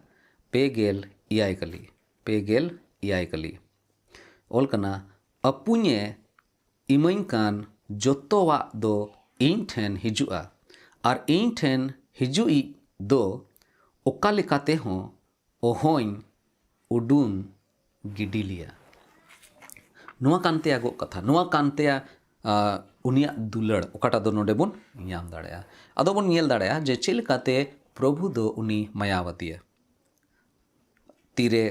ᱯᱮ ᱜᱮᱞ ᱮᱭᱟᱭ ᱠᱟᱹᱞᱤ, ᱯᱮ ᱜᱮᱞ ᱮᱭᱟᱭ ᱠᱟᱹᱞᱤ᱾ ᱚᱞ ᱠᱟᱱᱟ, ᱟᱹᱯᱩᱧᱮ ᱤᱢᱟᱹᱧ ᱠᱟᱱ ᱡᱚᱛᱚᱣᱟᱜ ᱫᱚ ᱤᱧ ᱴᱷᱮᱱ ᱦᱤᱡᱩᱜᱼᱟ, ᱟᱨ ᱤᱧ ᱴᱷᱮᱱ ᱦᱤᱡᱩᱜᱤᱡ ᱫᱚ ᱚᱠᱟ ᱞᱮᱠᱟ ᱛᱮᱦᱚᱸ ᱚᱦᱚᱧ ᱩᱰᱩᱝ ᱜᱤᱰᱤ ᱞᱮᱭᱟ᱾ ᱱᱚᱣᱟ ᱠᱟᱱ ᱛᱟᱭᱟ ᱜᱚᱜ ᱠᱟᱛᱷᱟ, ᱱᱚᱣᱟ ᱠᱟᱱ ᱛᱟᱭᱟ, ᱟ, ᱩᱱᱤᱭᱟᱜ ᱫᱩᱞᱟᱹᱲ, ᱚᱠᱟᱴᱟᱜ ᱫᱚ ᱱᱚᱰᱮ ᱵᱚᱱ ᱧᱟᱢ ᱫᱟᱲᱮᱭᱟᱜᱼᱟ᱾ ᱟᱫᱚ ᱵᱚᱱ ᱧᱮᱞ ᱫᱟᱲᱮᱭᱟᱜᱼᱟ ᱡᱮ ᱪᱮᱫ ᱞᱮᱠᱟᱛᱮ ᱯᱨᱚᱵᱷᱩ ᱫᱚ ᱩᱱᱤ ᱢᱟᱭᱟᱣᱟᱫᱮᱭᱟ᱾ ᱛᱤᱨᱮ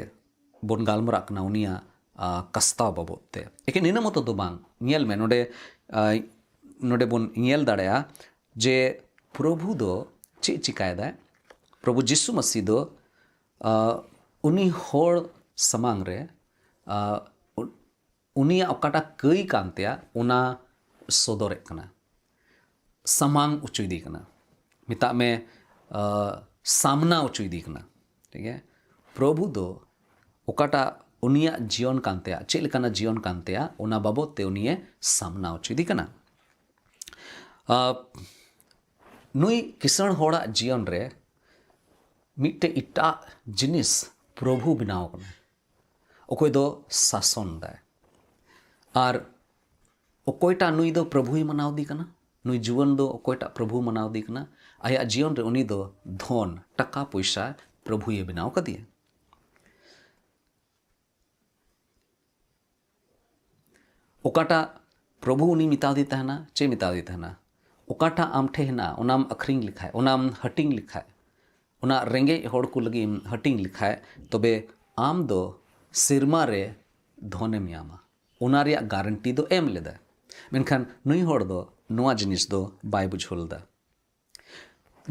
ᱵᱚᱱ ᱜᱟᱞᱢᱟᱨᱟᱜ ᱠᱟᱱᱟ ᱩᱱᱤᱭᱟᱜ, ᱟ, ᱠᱟᱥᱛᱟᱣ ᱵᱟᱵᱚᱫ ᱛᱮ᱾ ᱮᱠᱮᱱ ᱱᱤᱱᱟᱹᱜ ᱢᱚᱛᱚ ᱫᱚ ᱵᱟᱝ, ᱧᱮᱞ ᱢᱮ ᱱᱚᱰᱮ, ᱟ, ᱱᱚᱰᱮ ᱵᱚᱱ ᱧᱮᱞ ᱫᱟᱲᱮᱭᱟᱜᱼᱟ ᱡᱮ ᱯᱨᱚᱵᱷᱩ ᱫᱚ ᱪᱮᱫ ᱪᱤᱠᱟᱭᱮᱫᱟᱭ? ᱯᱨᱚᱵᱷᱩ ᱡᱤᱥᱩ ᱢᱟᱹᱥᱤ ᱫᱚ, ᱟ, ᱩᱱᱤ ᱦᱚᱲ ᱥᱟᱢᱟᱝ ᱨᱮ, ᱟ, ᱩ-, ᱩᱱᱤᱭᱟᱜ ᱚᱠᱟᱴᱟᱜ ᱠᱟᱹᱭ ᱠᱟᱱ ᱛᱟᱭᱟ, ᱚᱱᱟ ᱥᱚᱫᱚᱨᱮᱫ ᱠᱟᱱᱟ, ᱥᱟᱢᱟᱝ ᱚᱪᱚᱭᱮᱫᱮ ᱠᱟᱱᱟ, ᱢᱮᱛᱟᱜ ᱢᱮ, ᱟ, ᱥᱟᱢᱱᱟ ᱚᱪᱚᱭᱮᱫᱮ ᱠᱟᱱᱟ᱾ ᱴᱷᱤᱠ ᱜᱮᱭᱟ? ᱯᱨᱚᱵᱷᱩ ᱫᱚ ᱚᱠᱟᱴᱟᱜ ᱩᱱᱤᱭᱟᱜ ᱡᱤᱭᱚᱱ ᱠᱟᱱ ᱛᱟᱭᱟ, ᱪᱮᱫ ᱞᱮᱠᱟᱱᱟᱜ ᱡᱤᱭᱚᱱ ᱠᱟᱱ ᱛᱟᱭᱟ, ᱚᱱᱟ ᱵᱟᱵᱚᱫ ᱛᱮ ᱩᱱᱤᱭᱮ ᱥᱟᱢᱱᱟ ᱚᱪᱚᱭᱮᱫᱮ ᱠᱟᱱᱟ᱾ ᱟ, ᱱᱩᱭ ᱠᱤᱥᱟᱹᱬ ᱦᱚᱲᱟᱜ ᱡᱤᱭᱚᱱ ᱨᱮ ᱢᱤᱫᱴᱮᱡ ᱮᱴᱟᱜ ᱡᱤᱱᱤᱥ ᱯᱨᱚᱵᱷᱩ ᱵᱮᱱᱟᱣ ᱠᱟᱱᱟ, ᱚᱠᱚᱭ ᱫᱚ ᱥᱟᱥᱚᱱ ᱫᱟᱭ᱾ ᱟᱨ ᱚᱠᱚᱭᱴᱟᱜ ᱱᱩᱭ ᱫᱚ ᱯᱨᱚᱵᱷᱩᱭ ᱢᱟᱱᱟᱣ ᱫᱤ ᱠᱟᱱᱟ? ᱱᱩᱭ ᱡᱩᱣᱟᱹᱱ ᱫᱚ ᱚᱠᱚᱭᱴᱟᱜ ᱯᱨᱚᱵᱷᱩ ᱢᱟᱱᱟᱣ ᱫᱤ ᱠᱟᱱᱟ? ᱟᱭᱟᱜ ᱡᱤᱭᱚᱱ ᱨᱮ ᱩᱱᱤ ᱫᱚ ᱫᱷᱚᱱ, ᱴᱟᱠᱟ ᱯᱚᱭᱥᱟ ᱯᱨᱚᱵᱷᱩᱭᱮ ᱵᱮᱱᱟᱣ ᱠᱟᱫᱮᱭᱟ᱾ ᱚᱠᱟᱴᱟᱜ ᱯᱨᱚᱵᱷᱩ ᱩᱱᱤ ᱢᱮᱛᱟᱣᱫᱮ ᱛᱟᱦᱮᱱᱟ, ᱪᱮᱫ ᱢᱮᱛᱟᱣᱫᱮ ᱛᱟᱦᱮᱱᱟ? ᱚᱠᱟᱴᱟᱜ ᱟᱢ ᱴᱷᱮᱱ ᱦᱮᱱᱟᱜᱼᱟ, ᱚᱱᱟᱢ ᱟᱹᱠᱷᱨᱤᱧ ᱞᱮᱠᱷᱟᱡ, ᱚᱱᱟᱢ ᱦᱟᱹᱴᱤᱧ ᱞᱮᱠᱷᱟᱡ, ᱚᱱᱟ ᱨᱮᱸᱜᱮᱡ ᱦᱚᱲ ᱠᱚ ᱞᱟᱹᱜᱤᱫ ᱮᱢ ᱦᱟᱹᱴᱤᱧ ᱞᱮᱠᱷᱟᱡ, ᱛᱚᱵᱮ ᱟᱢ ᱫᱚ ᱥᱮᱨᱢᱟ ᱨᱮ ᱫᱷᱚᱱᱮᱢ ᱧᱟᱢᱟ᱾ ᱚᱱᱟ ᱨᱮᱭᱟᱜ ᱜᱟᱨᱮᱱᱴᱤ ᱫᱚ ᱮᱢ ᱞᱮᱫᱟ᱾ ᱢᱮᱱᱠᱷᱟᱱ ᱱᱩᱭ ᱦᱚᱲ ᱫᱚ ᱱᱚᱣᱟ ᱡᱤᱱᱤᱥ ᱫᱚ ᱵᱟᱭ ᱵᱩᱡᱷᱟᱹᱣ ᱞᱮᱫᱟ᱾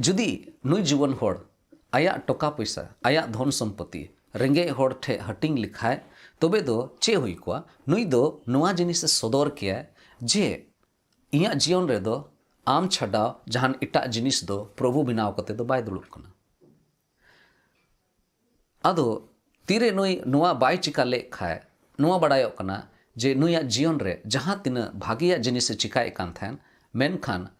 ᱡᱩᱫᱤ ᱱᱩᱭ ᱡᱩᱣᱟᱹᱱ ᱦᱚᱲ ᱟᱭᱟᱜ ᱴᱚᱠᱟ ᱯᱚᱭᱥᱟ, ᱟᱭᱟᱜ ᱫᱷᱚᱱ ᱥᱚᱢᱯᱚᱛᱤ ᱨᱮᱸᱜᱮᱡ ᱦᱚᱲ ᱴᱷᱮᱱ ᱦᱟᱹᱴᱤᱧ ᱞᱮᱠᱷᱟᱡ, ᱛᱚᱵᱮ ᱫᱚ ᱪᱮᱫ ᱦᱩᱭ ᱠᱚᱜᱼᱟ? ᱱᱩᱭ ᱫᱚ ᱱᱚᱣᱟ ᱡᱤᱱᱤᱥᱮ ᱥᱚᱫᱚᱨ ᱠᱮᱭᱟ ᱡᱮ ᱤᱧᱟᱹᱜ ᱡᱤᱭᱚᱱ ᱨᱮᱫᱚ ᱟᱢ ᱪᱷᱟᱰᱟᱣ ᱡᱟᱦᱟᱱ ᱮᱴᱟᱜ ᱡᱤᱱᱤᱥ ᱫᱚ ᱯᱨᱚᱵᱷᱩ ᱵᱮᱱᱟᱣ ᱠᱟᱛᱮ ᱫᱚ ᱵᱟᱭ ᱫᱩᱲᱩᱵ ᱠᱟᱱᱟ᱾ ᱟᱫᱚ ᱛᱤᱨᱮ ᱱᱩᱭ ᱱᱚᱣᱟ ᱵᱟᱭ ᱪᱤᱠᱟ ᱞᱮᱫ ᱠᱷᱟᱡ, ᱱᱚᱣᱟ ᱵᱟᱲᱟᱭᱚᱜ ᱠᱟᱱᱟ ᱡᱮ ᱱᱩᱭᱟᱜ ᱡᱤᱭᱚᱱ ᱨᱮ ᱡᱟᱦᱟᱸ ᱛᱤᱱᱟᱹᱜ ᱵᱷᱟᱜᱮᱭᱟᱜ ᱡᱤᱱᱤᱥᱮ ᱪᱤᱠᱟᱭᱮᱫ ᱠᱟᱱ ᱛᱟᱦᱮᱸᱱ, ᱢᱮᱱᱠᱷᱟᱱ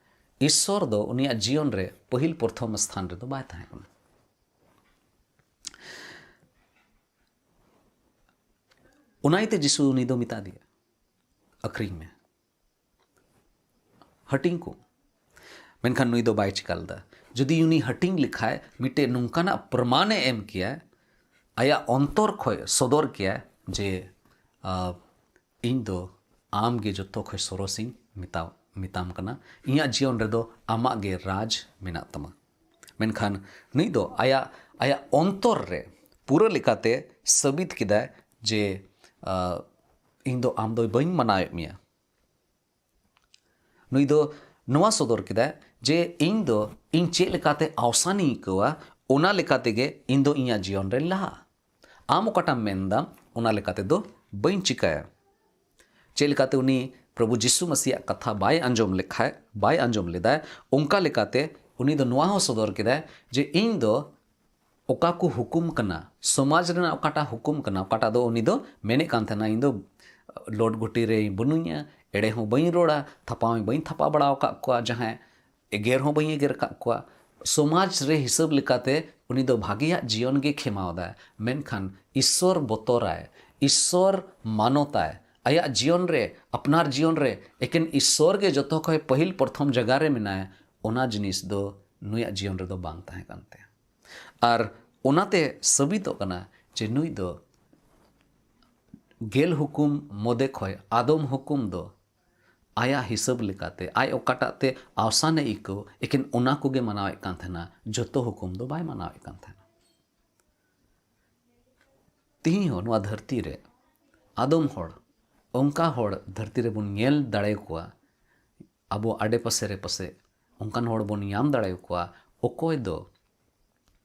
ᱤᱥᱥᱚᱨ ᱫᱚ ᱩᱱᱤᱭᱟᱜ ᱡᱤᱭᱚᱱ ᱨᱮ ᱯᱟᱹᱦᱤᱞ ᱯᱨᱚᱛᱷᱚᱢ ᱥᱛᱷᱟᱱ ᱨᱮᱫᱚ ᱵᱟᱭ ᱛᱟᱦᱮᱸ ᱠᱟᱱᱟ᱾ ᱚᱱᱟ ᱤᱭᱟᱹᱛᱮ ᱡᱤᱥᱩ ᱩᱱᱤ ᱫᱚ ᱢᱮᱛᱟ ᱫᱮᱭᱟ, "ᱟᱹᱠᱷᱨᱤᱧ ᱢᱮ, ᱦᱟᱹᱴᱤᱧ ᱠᱚ᱾" ᱢᱮᱱᱠᱷᱟᱱ ᱱᱩᱭ ᱫᱚ ᱵᱟᱭ ᱪᱤᱠᱟ ᱞᱮᱫᱟ᱾ ᱡᱩᱫᱤ ᱩᱱᱤ ᱦᱟᱹᱴᱤᱧ ᱞᱮᱠᱷᱟᱡ, ᱢᱤᱫᱴᱮᱡ ᱱᱚᱝᱠᱟᱱᱟᱜ ᱯᱨᱚᱢᱟᱱᱮ ᱮᱢ ᱠᱮᱭᱟ, ᱟᱭᱟᱜ ᱚᱱᱛᱚᱨ ᱠᱷᱚᱡ ᱥᱚᱫᱚᱨ ᱠᱮᱭᱟ ᱡᱮ, ᱟ, ᱤᱧ ᱫᱚ ᱟᱢ ᱜᱮ ᱡᱚᱛᱚ ᱠᱷᱚᱡ ᱥᱚᱨᱚᱥᱤᱧ ᱢᱮᱛᱟᱣ-, ᱢᱮᱛᱟᱢ ᱠᱟᱱᱟ᱾ ᱤᱧᱟᱹᱜ ᱡᱤᱭᱚᱱ ᱨᱮᱫᱚ ᱟᱢᱟᱜ ᱜᱮ ᱨᱟᱡᱽ ᱢᱮᱱᱟᱜ ᱛᱟᱢᱟ᱾ ᱢᱮᱱᱠᱷᱟᱱ ᱱᱩᱭ ᱫᱚ ᱟᱭᱟᱜ, ᱟᱭᱟᱜ ᱚᱱᱛᱚᱨ ᱨᱮ ᱯᱩᱨᱟᱹ ᱞᱮᱠᱟᱛᱮ ᱥᱟᱹᱵᱤᱛ ᱠᱮᱫᱟᱭ ᱡᱮ, ᱟ, ᱤᱧ ᱫᱚ ᱟᱢ ᱫᱚ ᱵᱟᱹᱧ ᱢᱟᱱᱟᱣᱮᱫ ᱢᱮᱭᱟ᱾ ᱱᱩᱭ ᱫᱚ ᱱᱚᱣᱟ ᱥᱚᱫᱚᱨ ᱠᱮᱫᱟᱭ ᱡᱮ ᱤᱧ ᱫᱚ ᱤᱧ ᱪᱮᱫ ᱞᱮᱠᱟᱛᱮ ᱟᱣᱥᱟᱱᱤᱧ ᱟᱹᱭᱠᱟᱹᱣᱟ, ᱚᱱᱟ ᱞᱮᱠᱟ ᱛᱮᱜᱮ ᱤᱧ ᱫᱚ ᱤᱧᱟᱹᱜ ᱡᱤᱭᱚᱱ ᱨᱮᱧ ᱞᱟᱦᱟᱜᱼᱟ᱾ ᱟᱢ ᱚᱠᱟᱴᱟᱜ ᱮᱢ ᱢᱮᱱᱫᱟ, ᱚᱱᱟ ᱞᱮᱠᱟ ᱛᱮᱫᱚ ᱵᱟᱹᱧ ᱪᱤᱠᱟᱹᱭᱟ᱾ ᱪᱮᱫ ᱞᱮᱠᱟᱛᱮ ᱩᱱᱤ ᱯᱨᱚᱵᱷᱩ ᱡᱤᱥᱩ ᱢᱟᱥᱤᱭᱟᱜ ᱠᱟᱛᱷᱟ ᱵᱟᱭ ᱟᱸᱡᱚᱢ ᱞᱮᱠᱷᱟᱡ, ᱵᱟᱭ ᱟᱸᱡᱚᱢ ᱞᱮᱫᱟᱭ, ᱚᱱᱠᱟ ᱞᱮᱠᱟᱛᱮ ᱩᱱᱤ ᱫᱚ ᱱᱚᱣᱟ ᱦᱚᱸ ᱥᱚᱫᱚᱨ ᱠᱮᱫᱟᱭ ᱡᱮ ᱤᱧ ᱫᱚ ᱚᱠᱟ ᱠᱚ ᱦᱩᱠᱩᱢ ᱠᱟᱱᱟ, ᱥᱚᱢᱟᱡᱽ ᱨᱮᱱᱟᱜ ᱚᱠᱟᱴᱟᱜ ᱦᱩᱠᱩᱢ ᱠᱟᱱᱟ, ᱚᱠᱟᱴᱟᱜ ᱫᱚ ᱩᱱᱤ ᱫᱚ ᱢᱮᱱᱮᱫ ᱠᱟᱱ ᱛᱟᱦᱮᱱᱟ, "ᱤᱧ ᱫᱚ ᱞᱚᱴ ᱜᱷᱩᱴᱤ ᱨᱮ ᱵᱟᱹᱱᱩᱧᱟ, ᱮᱲᱮ ᱦᱚᱸ ᱵᱟᱹᱧ ᱨᱚᱲᱟ, ᱛᱷᱟᱯᱟ ᱦᱚᱸ ᱵᱟᱹᱧ ᱛᱷᱟᱯᱟ ᱵᱟᱲᱟ ᱟᱠᱟᱫ ᱠᱚᱣᱟ, ᱡᱟᱦᱟᱸᱭ ᱮᱜᱮᱨ ᱦᱚᱸ ᱵᱟᱹᱧ ᱮᱜᱮᱨ ᱟᱠᱟᱫ ᱠᱚᱣᱟ᱾" ᱥᱚᱢᱟᱡᱽ ᱨᱮ ᱦᱤᱥᱟᱹᱵ ᱞᱮᱠᱟᱛᱮ ᱩᱱᱤ ᱫᱚ ᱵᱷᱟᱜᱮᱭᱟᱜ ᱡᱤᱭᱚᱱ ᱜᱮ ᱠᱷᱮᱢᱟᱣ ᱫᱟᱭ, ᱢᱮᱱᱠᱷᱟᱱ ᱤᱥᱥᱚᱨ ᱵᱚᱛᱚᱨᱟᱭ, ᱤᱥᱥᱚᱨ ᱢᱟᱱᱚᱛᱟᱭ, ᱟᱭᱟᱜ ᱡᱤᱭᱚᱱ ᱨᱮ, ᱟᱯᱱᱟᱨ ᱡᱤᱭᱚᱱ ᱨᱮ ᱮᱠᱮᱱ ᱤᱥᱥᱚᱨ ᱜᱮ ᱡᱚᱛᱚ ᱠᱷᱚᱱ ᱯᱟᱹᱦᱤᱞ ᱯᱨᱚᱛᱷᱚᱢ ᱡᱟᱭᱜᱟ ᱨᱮ ᱢᱮᱱᱟᱭᱟ, ᱚᱱᱟ ᱡᱤᱱᱤᱥ ᱫᱚ ᱱᱩᱭᱟᱜ ᱡᱤᱭᱚᱱ ᱨᱮᱫᱚ ᱵᱟᱝ ᱛᱟᱦᱮᱸ ᱠᱟᱱ ᱛᱟᱭᱟ᱾ ᱟᱨ ᱚᱱᱟᱛᱮ ᱥᱟᱹᱵᱤᱛᱚᱜ ᱠᱟᱱᱟ ᱡᱮ ᱱᱩᱭ ᱫᱚ ᱜᱮᱞ ᱦᱩᱠᱩᱢ ᱢᱚᱫᱮ ᱠᱷᱚᱱ ᱟᱫᱚᱢ ᱦᱩᱠᱩᱢ ᱫᱚ ᱟᱭᱟᱜ ᱦᱤᱥᱟᱹᱵ ᱞᱮᱠᱟᱛᱮ, ᱟᱡ ᱚᱠᱟᱴᱟᱜ ᱛᱮ ᱟᱣᱥᱟᱱᱮ ᱟᱹᱭᱠᱟᱹᱣ, ᱮᱠᱮᱱ ᱚᱱᱟ ᱠᱚᱜᱮ ᱢᱟᱱᱟᱣᱮᱫ ᱠᱟᱱ ᱛᱟᱦᱮᱱᱟ, ᱡᱚᱛᱚ ᱦᱩᱠᱩᱢ ᱫᱚ ᱵᱟᱭ ᱢᱟᱱᱟᱣᱮᱫ ᱠᱟᱱ ᱛᱟᱦᱮᱱᱟ᱾ ᱛᱤᱦᱤᱧ ᱦᱚᱸ ᱱᱚᱣᱟ ᱫᱷᱟᱹᱨᱛᱤ ᱨᱮ ᱟᱫᱚᱢ ᱦᱚᱲ, ᱚᱱᱠᱟ ᱦᱚᱲ ᱫᱷᱟᱹᱨᱛᱤ ᱨᱮᱵᱚᱱ ᱧᱮᱞ ᱫᱟᱲᱮᱭᱟᱠᱚᱣᱟ, ᱟᱵᱚ ᱟᱰᱮ ᱯᱟᱥᱮ ᱨᱮ ᱯᱟᱥᱮ ᱚᱱᱠᱟᱱ ᱦᱚᱲ ᱵᱚᱱ ᱧᱟᱢ ᱫᱟᱲᱮᱭᱟᱠᱚᱣᱟ, ᱚᱠᱚᱭ ᱫᱚ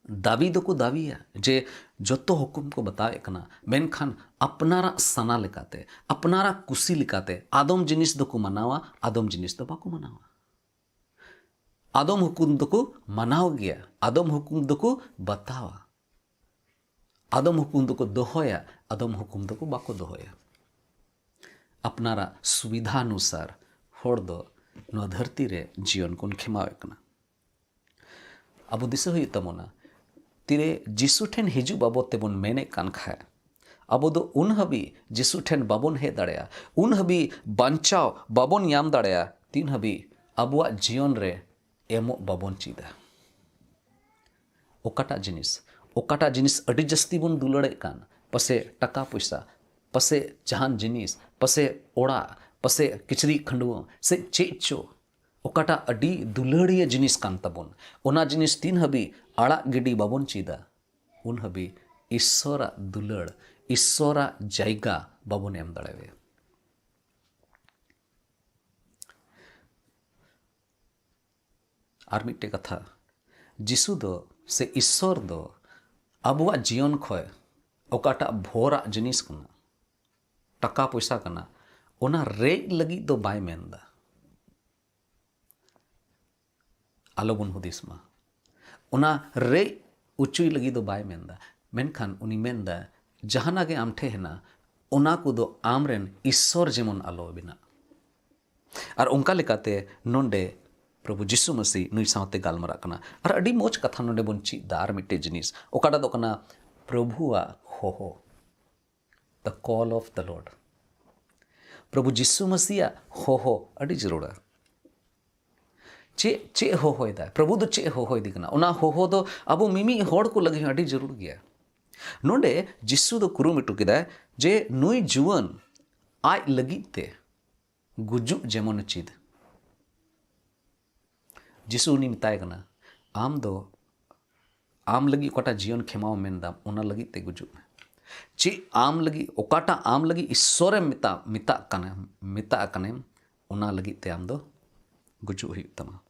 ᱫᱟᱹᱵᱤ ᱫᱚᱠᱚ ᱫᱟᱹᱵᱤᱭᱟ ᱡᱮ ᱡᱚᱛᱚ ᱦᱩᱠᱩᱢ ᱠᱚ ᱵᱟᱛᱟᱣᱮᱫ ᱠᱟᱱᱟ, ᱢᱮᱱᱠᱷᱟᱱ ᱟᱯᱱᱟᱨᱟᱜ ᱥᱟᱱᱟ ᱞᱮᱠᱟᱛᱮ, ᱟᱯᱱᱟᱨᱟᱜ ᱠᱩᱥᱤ ᱞᱮᱠᱟᱛᱮ ᱟᱫᱚᱢ ᱡᱤᱱᱤᱥ ᱫᱚᱠᱚ ᱢᱟᱱᱟᱣᱟ, ᱟᱫᱚᱢ ᱡᱤᱱᱤᱥ ᱫᱚ ᱵᱟᱠᱚ ᱢᱟᱱᱟᱣᱟ᱾ ᱟᱫᱚᱢ ᱦᱩᱠᱩᱢ ᱫᱚᱠᱚ ᱢᱟᱱᱟᱣ ᱜᱮᱭᱟ, ᱟᱫᱚᱢ ᱦᱩᱠᱩᱢ ᱫᱚᱠᱚ ᱵᱟᱛᱟᱣᱟ, ᱟᱫᱚᱢ ᱦᱩᱠᱩᱢ ᱫᱚᱠᱚ ᱫᱚᱦᱚᱭᱟ, ᱟᱫᱚᱢ ᱦᱩᱠᱩᱢ ᱫᱚᱠᱚ ᱵᱟᱠᱚ ᱫᱚᱦᱚᱭᱟ᱾ ᱟᱯᱱᱟᱨᱟᱜ ᱥᱩᱵᱤᱫᱷᱟ ᱚᱱᱩᱥᱟᱨ ᱦᱚᱲ ᱫᱚ ᱱᱚᱣᱟ ᱫᱷᱟᱹᱨᱛᱤ ᱨᱮ ᱡᱤᱭᱚᱱ ᱠᱚ ᱠᱷᱮᱢᱟᱣᱮᱫ ᱠᱟᱱᱟ᱾ ᱟᱵᱚ ᱫᱤᱥᱟᱹ ᱦᱩᱭᱩᱜ ᱛᱟᱵᱚᱱᱟ, ᱛᱤᱨᱮ ᱡᱤᱥᱩ ᱴᱷᱮᱱ ᱦᱤᱡᱩᱜ ᱵᱟᱵᱚᱫ ᱛᱮᱵᱚᱱ ᱢᱮᱱᱮᱫ ᱠᱟᱱ ᱠᱷᱟᱡ, ᱟᱵᱚ ᱫᱚ ᱩᱱ ᱦᱟᱹᱵᱤᱡ ᱡᱤᱥᱩ ᱴᱷᱮᱱ ᱵᱟᱵᱚᱱ ᱦᱮᱡ ᱫᱟᱲᱮᱭᱟᱜᱼᱟ, ᱩᱱ ᱦᱟᱹᱵᱤᱡ ᱵᱟᱧᱪᱟᱣ ᱵᱟᱵᱚᱱ ᱧᱟᱢ ᱫᱟᱲᱮᱭᱟᱜᱼᱟ, ᱛᱤᱱ ᱦᱟᱹᱵᱤᱡ ᱟᱵᱚᱣᱟᱜ ᱡᱤᱭᱚᱱ ᱨᱮ ᱮᱢᱚᱜ ᱵᱟᱵᱚᱱ ᱪᱮᱫᱟ᱾ ᱚᱠᱟᱴᱟᱜ ᱡᱤᱱᱤᱥ, ᱚᱠᱟᱴᱟᱜ ᱡᱤᱱᱤᱥ ᱟᱹᱰᱤ ᱡᱟᱹᱥᱛᱤ ᱵᱚᱱ ᱫᱩᱞᱟᱹᱲᱮᱫ ᱠᱟᱱ, ᱯᱟᱥᱮ ᱴᱟᱠᱟ ᱯᱚᱭᱥᱟ, ᱯᱟᱥᱮ ᱡᱟᱦᱟᱱ ᱡᱤᱱᱤᱥ, ᱯᱟᱥᱮ ᱚᱲᱟᱜ, ᱯᱟᱥᱮ ᱠᱤᱪᱨᱤᱡ ᱠᱷᱟᱹᱰᱩᱣᱟᱹ, ᱥᱮ ᱪᱮᱫ ᱪᱚ, ᱚᱠᱟᱴᱟᱜ ᱟᱹᱰᱤ ᱫᱩᱞᱟᱹᱲᱤᱭᱟᱹ ᱡᱤᱱᱤᱥ ᱠᱟᱱ ᱛᱟᱵᱚᱱ, ᱚᱱᱟ ᱡᱤᱱᱤᱥ ᱛᱤᱱ ᱦᱟᱹᱵᱤᱡ ᱟᱲᱟᱜ ᱜᱤᱰᱤ ᱵᱟᱵᱚᱱ ᱪᱮᱫᱟ, ᱩᱱ ᱦᱟᱹᱵᱤᱡ ᱤᱥᱥᱚᱨᱟᱜ ᱫᱩᱞᱟᱹᱲ, ᱤᱥᱥᱚᱨᱟᱜ ᱡᱟᱭᱜᱟ ᱵᱟᱵᱚᱱ ᱮᱢ ᱫᱟᱲᱮᱣᱟᱭᱟ᱾ ᱟᱨ ᱢᱤᱫᱴᱮᱡ ᱠᱟᱛᱷᱟ, ᱡᱤᱥᱩ ᱫᱚ ᱥᱮ ᱤᱥᱥᱚᱨ ᱫᱚ ᱟᱵᱚᱣᱟᱜ ᱡᱤᱭᱚᱱ ᱠᱷᱚᱡ ᱚᱠᱟᱴᱟᱜ ᱵᱷᱳᱨᱟᱜ ᱡᱤᱱᱤᱥ ᱠᱟᱱᱟ, ᱴᱟᱠᱟ ᱯᱚᱭᱥᱟ ᱠᱟᱱᱟ, ᱚᱱᱟ ᱨᱮᱡ ᱞᱟᱹᱜᱤᱫ ᱫᱚ ᱵᱟᱭ ᱢᱮᱱᱫᱟ᱾ ᱟᱞᱚᱵᱚᱱ ᱦᱩᱫᱤᱥ ᱢᱟ᱾ ᱚᱱᱟ ᱨᱮᱡ ᱚᱪᱚᱭ ᱞᱟᱹᱜᱤᱫ ᱫᱚ ᱵᱟᱭ ᱢᱮᱱᱫᱟ, ᱢᱮᱱᱠᱷᱟᱱ ᱩᱱᱤ ᱢᱮᱱᱫᱟ, ᱡᱟᱦᱟᱱᱟᱜ ᱜᱮ ᱟᱢ ᱴᱷᱮᱱ ᱦᱮᱱᱟᱜ, ᱚᱱᱟ ᱠᱚᱫᱚ ᱟᱢᱨᱮᱱ ᱤᱥᱥᱚᱨ ᱡᱮᱢᱚᱱ ᱟᱞᱚ ᱵᱮᱱᱟᱜ᱾ ᱟᱨ ᱚᱱᱠᱟ ᱞᱮᱠᱟᱛᱮ ᱱᱚᱰᱮ ᱯᱨᱚᱵᱷᱩ ᱡᱤᱥᱩ ᱢᱟᱹᱥᱤ ᱱᱩᱭ ᱥᱟᱶᱛᱮ ᱜᱟᱞᱢᱟᱨᱟᱜ ᱠᱟᱱᱟ᱾ ᱟᱨ ᱟᱹᱰᱤ ᱢᱚᱡᱽ ᱠᱟᱛᱷᱟ ᱱᱚᱰᱮ ᱵᱚᱱ ᱪᱮᱫ ᱫᱟ, ᱟᱨ ᱢᱤᱫᱴᱮᱡ ᱡᱤᱱᱤᱥ, ᱚᱠᱟᱴᱟᱜ ᱫᱚ ᱠᱟᱱᱟ ᱯᱨᱚᱵᱷᱩᱣᱟᱜ ᱦᱚᱦᱚ, the call of the Lord᱾ ᱯᱨᱚᱵᱷᱩ ᱡᱤᱥᱩ ᱢᱟᱹᱥᱤᱭᱟᱜ ᱦᱚᱦᱚ ᱟᱹᱰᱤ ᱡᱟᱹᱨᱩᱲᱟ᱾ ᱪᱮᱫ, ᱪᱮᱫ ᱦᱚᱦᱚᱭᱮᱫᱟᱭ? ᱯᱨᱚᱵᱷᱩ ᱫᱚ ᱪᱮᱫ ᱦᱚᱦᱚᱭᱮᱫᱮ ᱠᱟᱱᱟ? ᱚᱱᱟ ᱦᱚᱦᱚ ᱫᱚ ᱟᱵᱚ ᱢᱤᱢᱤᱫ ᱦᱚᱲ ᱠᱚ ᱞᱟᱹᱜᱤᱫ ᱦᱚᱸ ᱟᱹᱰᱤ ᱡᱟᱹᱨᱩᱲ ᱜᱮᱭᱟ᱾ ᱱᱚᱰᱮ ᱡᱤᱥᱩ ᱫᱚ ᱠᱩᱨᱩᱢᱩᱴᱩ ᱠᱮᱫᱟᱭ ᱡᱮ ᱱᱩᱭ ᱡᱩᱣᱟᱹᱱ ᱟᱡ ᱞᱟᱹᱜᱤᱫ ᱛᱮ ᱜᱩᱡᱩᱜ ᱡᱮᱢᱚᱱ ᱩᱪᱤᱛ᱾ ᱡᱤᱥᱩ ᱩᱱᱤ ᱢᱮᱛᱟᱭ ᱠᱟᱱᱟ, ᱟᱢ ᱫᱚ, ᱟᱢ ᱞᱟᱹᱜᱤᱫ ᱚᱠᱟᱴᱟᱜ ᱡᱤᱭᱚᱱ ᱠᱷᱮᱢᱟᱣ ᱢᱮᱱᱫᱟᱢ, ᱚᱱᱟ ᱞᱟᱹᱜᱤᱫ ᱛᱮ ᱜᱩᱡᱩᱜ ᱢᱮ᱾ ᱪᱮᱫ ᱟᱢ ᱞᱟᱹᱜᱤᱫ, ᱚᱠᱟᱴᱟᱜ ᱟᱢ ᱞᱟᱹᱜᱤᱫ ᱤᱥᱥᱚᱨᱮᱢ ᱢᱮᱛᱟ, ᱢᱮᱛᱟᱜ ᱠᱟᱱᱟ, ᱢᱮᱛᱟᱜ ᱠᱟᱱᱮᱢ, ᱚᱱᱟ ᱞᱟᱹᱜᱤᱫ ᱛᱮ ᱟᱢ ᱫᱚ ᱜᱩᱡᱩᱜ ᱦᱩᱭᱩᱜ ᱛᱟᱢᱟ᱾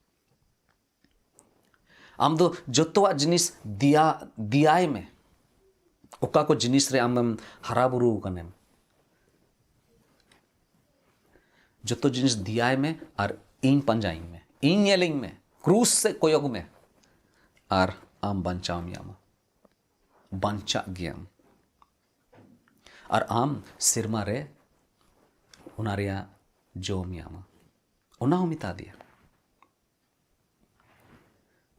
ᱟᱢ ᱫᱚ ᱡᱚᱛᱚᱣᱟᱜ ᱡᱤᱱᱤᱥ ᱫᱮᱭᱟ, ᱫᱮᱭᱟᱭ ᱢᱮ᱾ ᱚᱠᱟ ᱠᱚ ᱡᱤᱱᱤᱥ ᱨᱮ ᱟᱢᱮᱢ ᱦᱟᱨᱟ ᱵᱩᱨᱩ ᱟᱠᱟᱱᱮᱢ, ᱡᱚᱛᱚ ᱡᱤᱱᱤᱥ ᱫᱮᱭᱟᱭ ᱢᱮ ᱟᱨ ᱤᱧ ᱯᱟᱸᱡᱟᱭᱤᱧ ᱢᱮ, ᱤᱧ ᱧᱮᱞᱤᱧ ᱢᱮ, ᱠᱨᱩᱥ ᱥᱮᱫ ᱠᱚᱭᱚᱜ ᱢᱮ, ᱟᱨ ᱟᱢ ᱵᱟᱧᱪᱟᱣᱮᱢ ᱧᱟᱢᱟ, ᱵᱟᱧᱪᱟᱜ ᱜᱮᱭᱟᱢ᱾ ᱟᱨ ᱟᱢ ᱥᱮᱨᱢᱟ ᱨᱮ ᱚᱱᱟ ᱨᱮᱭᱟᱜ ᱡᱚᱢ ᱧᱟᱢᱟ᱾ ᱚᱱᱟ ᱦᱚᱸ ᱢᱮᱛᱟ ᱫᱮᱭᱟ᱾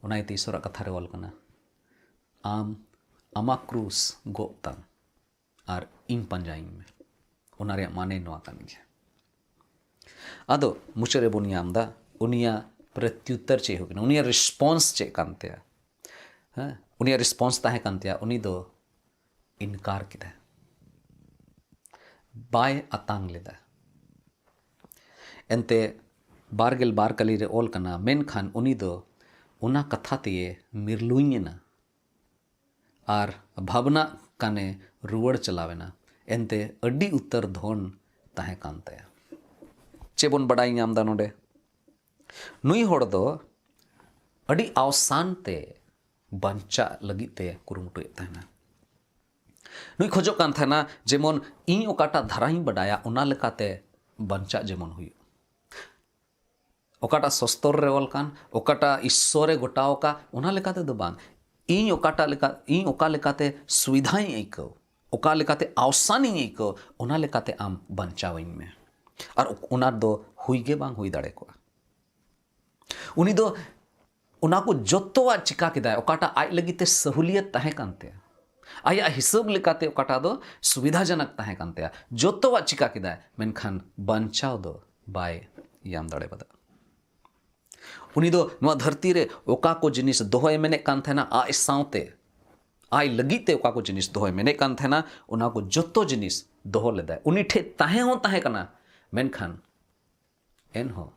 ᱚᱱᱟ ᱤᱭᱟᱹᱛᱮ ᱤᱥᱚᱨᱟᱜ ᱠᱟᱛᱷᱟ ᱨᱮ ᱚᱞ ᱠᱟᱱᱟ, ᱟᱢ ᱟᱢᱟᱜ ᱠᱨᱩᱥ ᱜᱚᱜ ᱛᱟᱢ ᱟᱨ ᱤᱧ ᱯᱟᱸᱡᱟᱭᱤᱧ ᱢᱮ᱾ ᱚᱱᱟ ᱨᱮᱭᱟᱜ ᱢᱟᱱᱮ ᱱᱚᱣᱟ ᱠᱟᱱ ᱜᱮᱭᱟ᱾ ᱟᱫᱚ ᱢᱩᱪᱟᱹᱫ ᱨᱮᱵᱚᱱ ᱧᱟᱢ ᱮᱫᱟ ᱩᱱᱤᱭᱟᱜ ᱯᱨᱚᱛᱭᱩᱛᱛᱚᱨ ᱪᱮᱫ ᱦᱩᱭ ᱠᱟᱱᱟ, ᱩᱱᱤᱭᱟᱜ ᱨᱮᱥᱯᱚᱱᱥ ᱪᱮᱫ ᱠᱟᱱ ᱛᱟᱭᱟ᱾ ᱦᱮᱸ, ᱩᱱᱤᱭᱟᱜ ᱨᱮᱥᱯᱚᱱᱥ ᱛᱟᱦᱮᱸ ᱠᱟᱱ ᱛᱟᱭᱟ, ᱩᱱᱤ ᱫᱚ ᱤᱱᱠᱟᱨ ᱠᱮᱫᱟ, ᱵᱟᱭ ᱟᱛᱟᱝ ᱞᱮᱫᱟ᱾ ᱮᱱᱛᱮ ᱵᱟᱨ ᱜᱮᱞ ᱵᱟᱨ ᱠᱟᱹᱞᱤ ᱨᱮ ᱚᱞ ᱠᱟᱱᱟ, ᱢᱮᱱᱠᱷᱟᱱ ᱩᱱᱤ ᱫᱚ ᱚᱱᱟ ᱠᱟᱛᱷᱟ ᱛᱮᱭᱮ ᱢᱤᱨᱞᱩᱧ ᱮᱱᱟ ᱟᱨ ᱵᱷᱟᱵᱽᱱᱟᱜ ᱠᱟᱱᱮ ᱨᱩᱣᱟᱹᱲ ᱪᱟᱞᱟᱣ ᱮᱱᱟ᱾ ᱮᱱᱛᱮ ᱟᱹᱰᱤ ᱩᱛᱟᱹᱨ ᱫᱷᱚᱱ ᱛᱟᱦᱮᱸ ᱠᱟᱱ ᱛᱟᱭᱟ᱾ ᱪᱮᱫ ᱵᱚᱱ ᱵᱟᱰᱟᱭ ᱧᱟᱢ ᱮᱫᱟ ᱱᱚᱰᱮ? ᱱᱩᱭ ᱦᱚᱲ ᱫᱚ ᱟᱹᱰᱤ ᱟᱣᱥᱟᱱ ᱛᱮ ᱵᱟᱧᱪᱟᱜ ᱞᱟᱹᱜᱤᱫ ᱛᱮ ᱠᱩᱨᱩᱢᱩᱴᱩᱭᱮᱫ ᱛᱟᱦᱮᱱᱟ᱾ ᱱᱩᱭ ᱠᱷᱚᱡᱚᱜ ᱠᱟᱱ ᱛᱟᱦᱮᱱᱟ ᱡᱮᱢᱚᱱ ᱤᱧ ᱚᱠᱟᱴᱟᱜ ᱫᱷᱟᱨᱟᱧ ᱵᱟᱰᱟᱭᱟ ᱚᱱᱟ ᱞᱮᱠᱟᱛᱮ ᱵᱟᱧᱪᱟᱜ ᱡᱮᱢᱚᱱ ᱦᱩᱭᱩᱜ, ᱚᱠᱟᱴᱟᱜ ᱥᱚᱥᱛᱚᱨ ᱨᱮ ᱚᱞ ᱠᱟᱱ, ᱚᱠᱟᱴᱟᱜ ᱤᱥᱥᱚᱨᱮ ᱜᱚᱴᱟᱣ ᱟᱠᱟᱫ, ᱚᱱᱟ ᱞᱮᱠᱟᱛᱮ ᱫᱚ ᱵᱟᱝ᱾ ᱤᱧ ᱚᱠᱟᱴᱟᱜ ᱞᱮᱠᱟ, ᱤᱧ ᱚᱠᱟ ᱞᱮᱠᱟᱛᱮ ᱥᱩᱵᱤᱫᱷᱟᱧ ᱟᱹᱭᱠᱟᱹᱣ, ᱚᱠᱟ ᱞᱮᱠᱟᱛᱮ ᱟᱣᱥᱟᱱᱤᱧ ᱟᱹᱭᱠᱟᱹᱣ, ᱚᱱᱟ ᱞᱮᱠᱟᱛᱮ ᱟᱢ ᱵᱟᱧᱪᱟᱣᱤᱧ ᱢᱮ᱾ ᱟᱨ ᱚᱱᱟ ᱫᱚ ᱦᱩᱭ ᱜᱮ ᱵᱟᱝ ᱦᱩᱭ ᱫᱟᱲᱮ ᱠᱚᱜᱼᱟ᱾ ᱩᱱᱤ ᱫᱚ ᱚᱱᱟ ᱠᱚ ᱡᱚᱛᱚᱣᱟᱜ ᱪᱤᱠᱟ ᱠᱮᱫᱟᱭ, ᱚᱠᱟᱴᱟᱜ ᱟᱡ ᱞᱟᱹᱜᱤᱫ ᱛᱮ ᱥᱟᱹᱦᱩᱞᱤᱭᱟᱛ ᱛᱟᱦᱮᱸ ᱠᱟᱱ ᱛᱟᱭᱟ, ᱟᱭᱟᱜ ᱦᱤᱥᱟᱹᱵ ᱞᱮᱠᱟᱛᱮ ᱚᱠᱟᱴᱟᱜ ᱫᱚ ᱥᱩᱵᱤᱫᱷᱟᱡᱚᱱᱚᱠ ᱛᱟᱦᱮᱸ ᱠᱟᱱ ᱛᱟᱭᱟ, ᱡᱚᱛᱚᱣᱟᱜ ᱪᱤᱠᱟ ᱠᱮᱫᱟᱭ, ᱢᱮᱱᱠᱷᱟᱱ ᱵᱟᱧᱪᱟᱣ ᱫᱚ ᱵᱟᱭ ᱧᱟᱢ ᱫᱟᱲᱮ ᱠᱟᱫᱟ᱾ ᱩᱱᱤ ᱫᱚ ᱱᱚᱣᱟ ᱫᱷᱟᱹᱨᱛᱤ ᱨᱮ ᱚᱠᱟ ᱠᱚ ᱡᱤᱱᱤᱥ ᱫᱚᱦᱚᱭ ᱢᱮᱱᱮᱫ ᱠᱟᱱ ᱛᱟᱦᱮᱱᱟ, ᱟᱡ ᱥᱟᱶᱛᱮ ᱟᱡ ᱞᱟᱹᱜᱤᱫ ᱛᱮ ᱚᱠᱟ ᱠᱚ ᱡᱤᱱᱤᱥ ᱫᱚᱦᱚᱭ ᱢᱮᱱᱮᱫ ᱠᱟᱱ ᱛᱟᱦᱮᱱᱟ, ᱚᱱᱟ ᱠᱚ ᱡᱚᱛᱚ ᱡᱤᱱᱤᱥ ᱫᱚᱦᱚ ᱞᱮᱫᱟᱭ᱾ ᱩᱱᱤ ᱴᱷᱮᱱ ᱛᱟᱦᱮᱸ ᱦᱚᱸ ᱛᱟᱦᱮᱸ ᱠᱟᱱᱟ, ᱢᱮᱱᱠᱷᱟᱱ ᱮᱱᱦᱚᱸ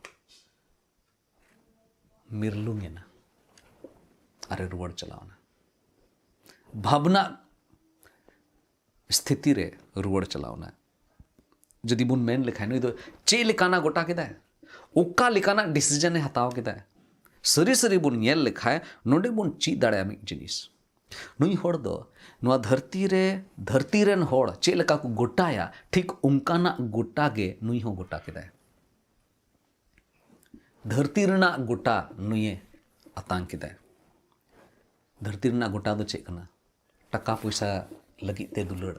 ᱢᱤᱨᱞᱩᱝ ᱮᱱᱟ ᱟᱨᱮ ᱨᱩᱣᱟᱹᱲ ᱪᱟᱞᱟᱣ ᱮᱱᱟ᱾ ᱵᱷᱟᱵᱽᱱᱟ ᱥᱛᱷᱤᱛᱤ ᱨᱮ ᱨᱩᱣᱟᱹᱲ ᱪᱟᱞᱟᱣ ᱮᱱᱟ᱾ ᱡᱩᱫᱤ ᱵᱚᱱ ᱢᱮᱱ ᱞᱮᱠᱷᱟᱱ, ᱱᱩᱭ ᱫᱚ ᱪᱮᱫ ᱞᱮᱠᱟᱱᱟᱜ ᱜᱚᱴᱟ ᱠᱮᱫᱟᱭ? ᱚᱠᱟ ᱞᱮᱠᱟᱱᱟᱜ ᱰᱤᱥᱤᱡᱚᱱ ᱮ ᱦᱟᱛᱟᱣ ᱠᱮᱫᱟᱭ? ᱥᱟᱹᱨᱤ ᱥᱟᱹᱨᱤ ᱵᱚᱱ ᱧᱮᱞ ᱞᱮᱠᱷᱟᱱ, ᱱᱚᱰᱮ ᱵᱚᱱ ᱪᱮᱫ ᱫᱟᱲᱮᱭᱟᱜᱼᱟ ᱢᱤᱫ ᱡᱤᱱᱤᱥ᱾ ᱱᱩᱭ ᱦᱚᱲ ᱫᱚ ᱱᱚᱣᱟ ᱫᱷᱟᱹᱨᱛᱤ ᱨᱮ, ᱫᱷᱟᱹᱨᱛᱤ ᱨᱮᱱ ᱦᱚᱲ ᱪᱮᱫ ᱞᱮᱠᱟ ᱠᱚ ᱜᱚᱴᱟᱭᱟ, ᱴᱷᱤᱠ ᱚᱱᱠᱟᱱᱟᱜ ᱜᱚᱴᱟ ᱜᱮ ᱱᱩᱭ ᱦᱚᱸ ᱜᱚᱴᱟ ᱠᱮᱫᱟᱭ᱾ ᱫᱷᱟᱹᱨᱛᱤ ᱨᱮᱱᱟᱜ ᱜᱚᱴᱟ ᱱᱩᱭᱮ ᱟᱛᱟᱝ ᱠᱮᱫᱟᱭ᱾ ᱫᱷᱟᱹᱨᱛᱤ ᱨᱮᱱᱟᱜ ᱜᱚᱴᱟ ᱫᱚ ᱪᱮᱫ ᱠᱟᱱᱟ? ᱴᱟᱠᱟ ᱯᱚᱭᱥᱟ ᱞᱟᱹᱜᱤᱫ ᱛᱮ ᱫᱩᱞᱟᱹᱲ᱾